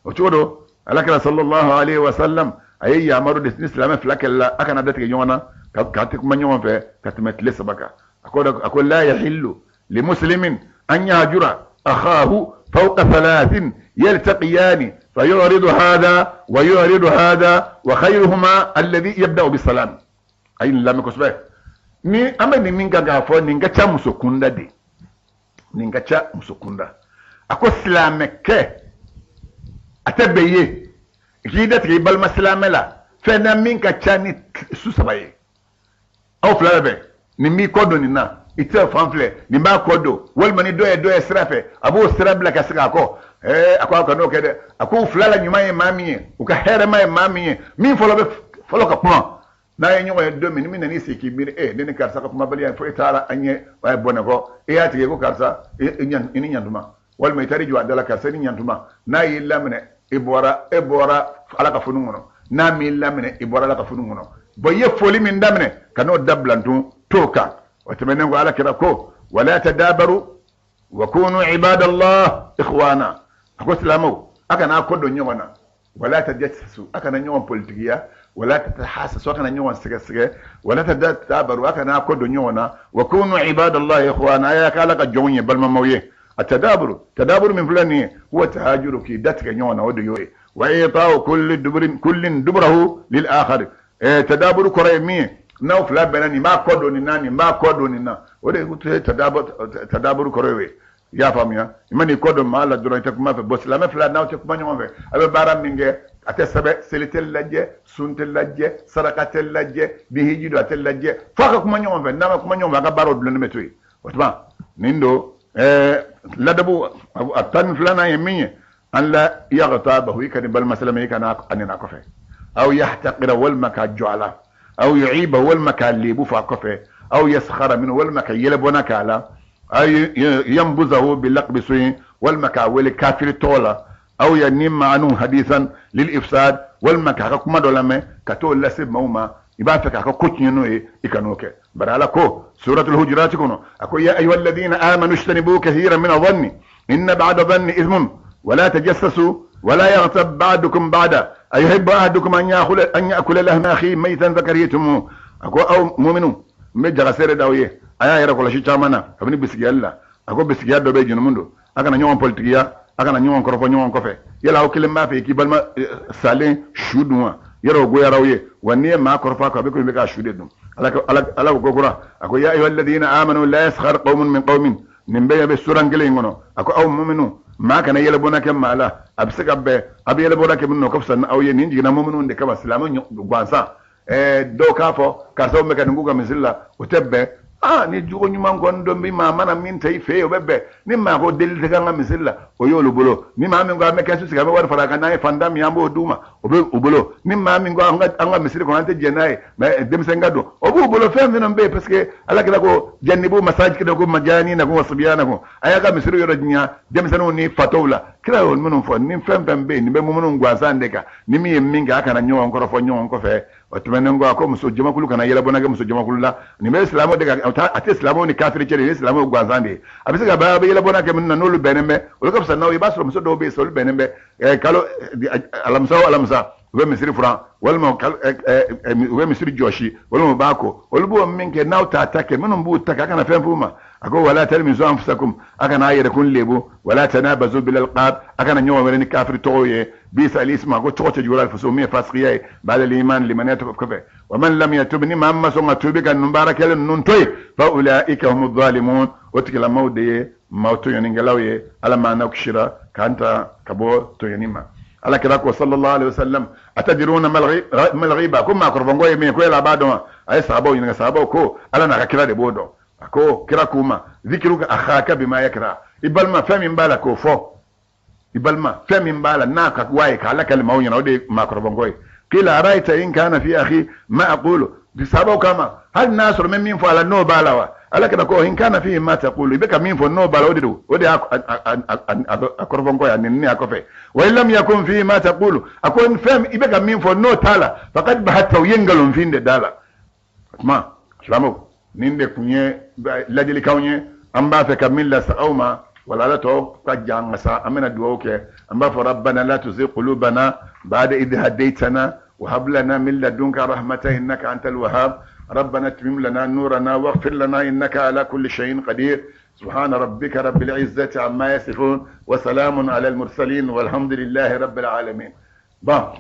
O cogo don Ala kira sallallahu alaihi wa sallam a ye yamaru de ni silamɛ fila kɛlɛla, a kana datigɛ ɲɔgɔn na k'a tɛ kuma ɲɔgɔn fɛ ka tɛmɛ tile 3 kan. A ko la yahillu li muslimin an yahjura akhahu fawqa thalathin yaltaqiyani fayuridu hadha wa yuridu hadha wa khayruhuma alladhi yabda'u bisalam. A ye nin lamɛn kosɛbɛ. Ni an bɛ nin min kan k'a fɔ, nin ka ca muso kunda de, nin ka ca muso kunda. A ko silamɛkɛ a tɛ bɛn ye k'i datigɛ i balima silamɛ la fɛn na min ka ca ni su 3 ye. Aw fila bɛ bɛn, nin b'i kɔ don nin na, i tɛ fan filɛ, nin b'a kɔ don, walima ni dɔ ye dɔ ye sira fɛ, a b'o sira bila ka segin a kɔ. A ko aw kan'o kɛ dɛ. A ko fila la ɲuman ye maa min ye, u ka hɛrɛma ye maa min ye, min fɔlɔ bɛ fɔlɔ ka kuma. N'a ye ɲɔgɔn ye don min, ni min nan'i sigi k'i miiri, ne ni karisa ka kumabaliya fo e taara an ɲɛ, a ye bɔnɛ kɔ, e y'a tigɛ ko karisa, i ni ɲantuma, walima i taar'i jɔ a da la, karisa i ni ɲantuma. N'a y'i laminɛ, e bɔra Ala ka funu kɔnɔ. N'a m'i laminɛ, i bɔra Ala ka funu kɔnɔ. Bon, i ye foli min daminɛ, ka n'o dabila tun, t'o kan. O tɛmɛnen kɔ, Ala kira ko wala tadabaru wa kunu ibadallah ikhwana. A ko silamɛw, a kana ko don ɲɔgɔn na. Wala tajassasu, a kana ɲɔgɔn politikiya. Wala tatahassasu, a kana ɲɔgɔn sɛgɛsɛgɛ. Wala tadabaru, a kana ko don ɲɔgɔn na. Wa kunu ibadallah ikhwana, a y'a kɛ Ala ka jɔnw ye, balimamaw ye. A tadaburu, tadaburu min filɛ nin ye, huwa tahajuru, k'i datigɛ ɲɔgɔn na, o de y'o ye. Wa ita'u kulli dubrin kullin duburahu lil akhar. Tadaburu kɔrɔ ye min ye, n'aw fila bɛnna, nin b'a kɔ don nin na, nin b'a kɔ don nin na, o de ye tadaburu kɔrɔ ye. I y'a faamuya? I man'i kɔ don maa la dɔrɔn, i tɛ kuma fɛ. Bon, silamɛ fila n'aw tɛ kuma ɲɔgɔn fɛ, a bɛ baara min kɛ, a tɛ sɛbɛn, seli tɛ lajɛ, sun tɛ lajɛ, saraka tɛ lajɛ, ni hiji don a tɛ lajɛ, f'a ka kuma ɲɔgɔn fɛ. N'a ma kuma ɲɔgɔn fɛ, a ka baaraw dulonnen bɛ to yen. O tuma nin don ladabu a 12nan ye min ye, an la yaghtabahu, i ka nin balima silamɛ, i kana a nɛni a kɔfɛ. Aw yahtaqira, walima k'a jɔ a la. Aw yu'iba, walima k'a lebu fɔ a kɔfɛ. Aw yaskhara minhu, walima ka yɛlɛbɔnna k'a la, aw yanbuzahu bilaqbi su'in, walima k'a wele kafiri tɔgɔ la, aw yanimma anhu hadisan lil ifsad, walima k'a ka kuma dɔ lamɛn ka t'o lase maaw ma, i b'a fɛ k'a ka ko tiɲɛ n'o ye, i kan'o kɛ. Bari Ala ko suratul hujurat kɔnɔ, a ko ya ayyuha alladhina amanu ijtanibu kathiran min adh-dhanni inna ba'da dhanni ithmun wala tajassasu wala yaghtab ba'dukum ba'da ayuhibbu ahadukum an ya'kula lahma akhihi maytan fakarihtumu. A ko aw mu'minu, n bɛ jaga seere d'aw ye, a y'a yɛrɛ kɔlɔsi caman na kabini bisigiyali la. A ko bisigiya dɔ bɛ junumu don, a kana ɲɔgɔn politigiya, a kana ɲɔgɔn kɔrɔfɔ ɲɔgɔn kɔfɛ. Yala aw kelen b'a fɛ k'i balima salen su dun wa? Yɔrɔ o goyara aw ye wa? N'i ye maa kɔrɔfɔ a kɔ, a bɛ komi i bɛ k'a su de dun. Ala ko kura, a ko ya ayyuha alladhina amanu la yaskhar qaumun min qaumin. Nin bɛɛ bɛ suran kelen in kɔnɔ. A ko aw muminu, maa kana yɛlɛbɔnna kɛ maa la, a bɛ se ka bɛn a bɛ yɛlɛbɔnna kɛ minnu na, o ka fisa ni aw ye. Nin jiginna muminu de kama, silamɛ gansan. Dɔw k'a fɔ karisaw bɛ ka nin k'u ka misiri la, o tɛ bɛn. Ni jogo ɲuman kɔni dɔn bi maa mana min ta i fɛ yen, o bɛ bɛn. Ni maa ko deli tɛ k'an ka misiri la, o y'olu bolo. Ni maa min ko an bɛ kɛsu sigi, an bɛ wari fara a kan, n'an ye fantan min ye, an b'o d'u ma, o bɛ u bolo. Ni maa min ko an ka misiri kɔnɔ an tɛ jɛn n'a ye, mais denmisɛn ka don, o b'u bolo. Fɛn fɛn bɛ yen, parce que Ala kira ko jannibu masajidakum majaninakum wa sibyanakum, a y'a ka misiri yɔrɔ janya denmisɛnninw ni fatɔw la. Kira y'o minnu fɔ, ni fɛn fɛn bɛ yen, nin bɛ mumunu gansan de kan. Ni min ye min kɛ, a kana ɲɔgɔn kɔrɔfɔ ɲɔgɔn kɔfɛ. O tɛmɛnen kɔ, a ko muso jamakulu kana yɛlɛbɔnna kɛ muso jamakulu la. Nin bɛ silamɛw de kan, a tɛ silamɛw ni kafiri cɛ de ye, silamɛw gansan de ye. A bɛ se ka bɛn a bɛ yɛlɛbɔnna kɛ minnu na, n'olu bɛnnen bɛ, olu ka fisa n'aw ye. I b'a sɔrɔ muso dɔw bɛ yen, olu bɛnnen bɛ kalo alamisa o alamisa, u bɛ misiri furan, walima u bɛ misiri jɔsi, walima u b'a ko. Olu b'o min kɛ, n'aw t'a ta kɛ, minnu b'u ta kɛ, a kana fɛn f'u ma. A ko wala talmizu anfusakum, a kana a yɛrɛkun lebu, wala tanabazu bil alqab, a kana ɲɔgɔn wele ni kafiri tɔgɔw ye. Bisa al ismu, a ko tɔgɔ cɛ juguya alfusuq, min ye fasikiya ye, ba'da al-iman, limaniya tɔgɔ kɔfɛ. Wa man lam yatub, ni maa min ma sɔn ka tuubi ka ninnu baara kɛlen ninnu to yen, fa ulaika humu zalimun, o tigilamaw de ye maaw tɔɲɔnikɛlaw ye. Ala m'an n'aw kisira k'an ta ka bɔ tɔɲɔni ma. Ala kira ko sallallahu alaihi wasallam, atadiruna mal ghiba, ko maa kɔrɔfɔnkɔ ye min ye, ko yala a b'a dɔn wa? A ye sahabaw ɲininka, sahabaw ko Ala n'a ka kira de b'o dɔn. A ko kira k'u ma, zikiruka akhaka bima yakra, i balima fɛn min b'a la k'o fɔ, i balima fɛn min b'a la n'a ka waa ye k'a lakali maaw ɲɛna, o de ye maa kɔrɔfɔnkɔ ye. Qila araita in kana fi akhi ma aqulu, sahabaw kama hali n'a sɔrɔ n bɛ min fɔ a la n'o b'a la wa? Ala kira ko in kana fihi ma taqulu, i bɛ ka min fɔ n'o b'a la, o de don, o de y'a kɔrɔfɔnkɔ ye, a nɛni a kɔfɛ. Wa in lam yakun fihi ma taqulu, a ko fɛn i bɛ ka min fɔ n'o t'a la, faqad bahatta, u ye nkalonfin de d'a la. O tuma silamɛw, nin de kun ye ladilikanw ye an b'a fɛ ka min lase aw ma. Wala ala tɔ ka jan ka sa, an bɛna dugawu kɛ. An b'a fɔ rabbana la tuzigh qulubana ba'da idh hadaytana wa hab lana min ladunka rahmatan innaka antal wahhab rabbana atmim lana nurana waghfir lana innaka ala kulli shay'in qadir subhana rabbika rabbil izzati amma yasifun wa salamun ala al mursalin walhamdulillahi rabbil alamin. Bon.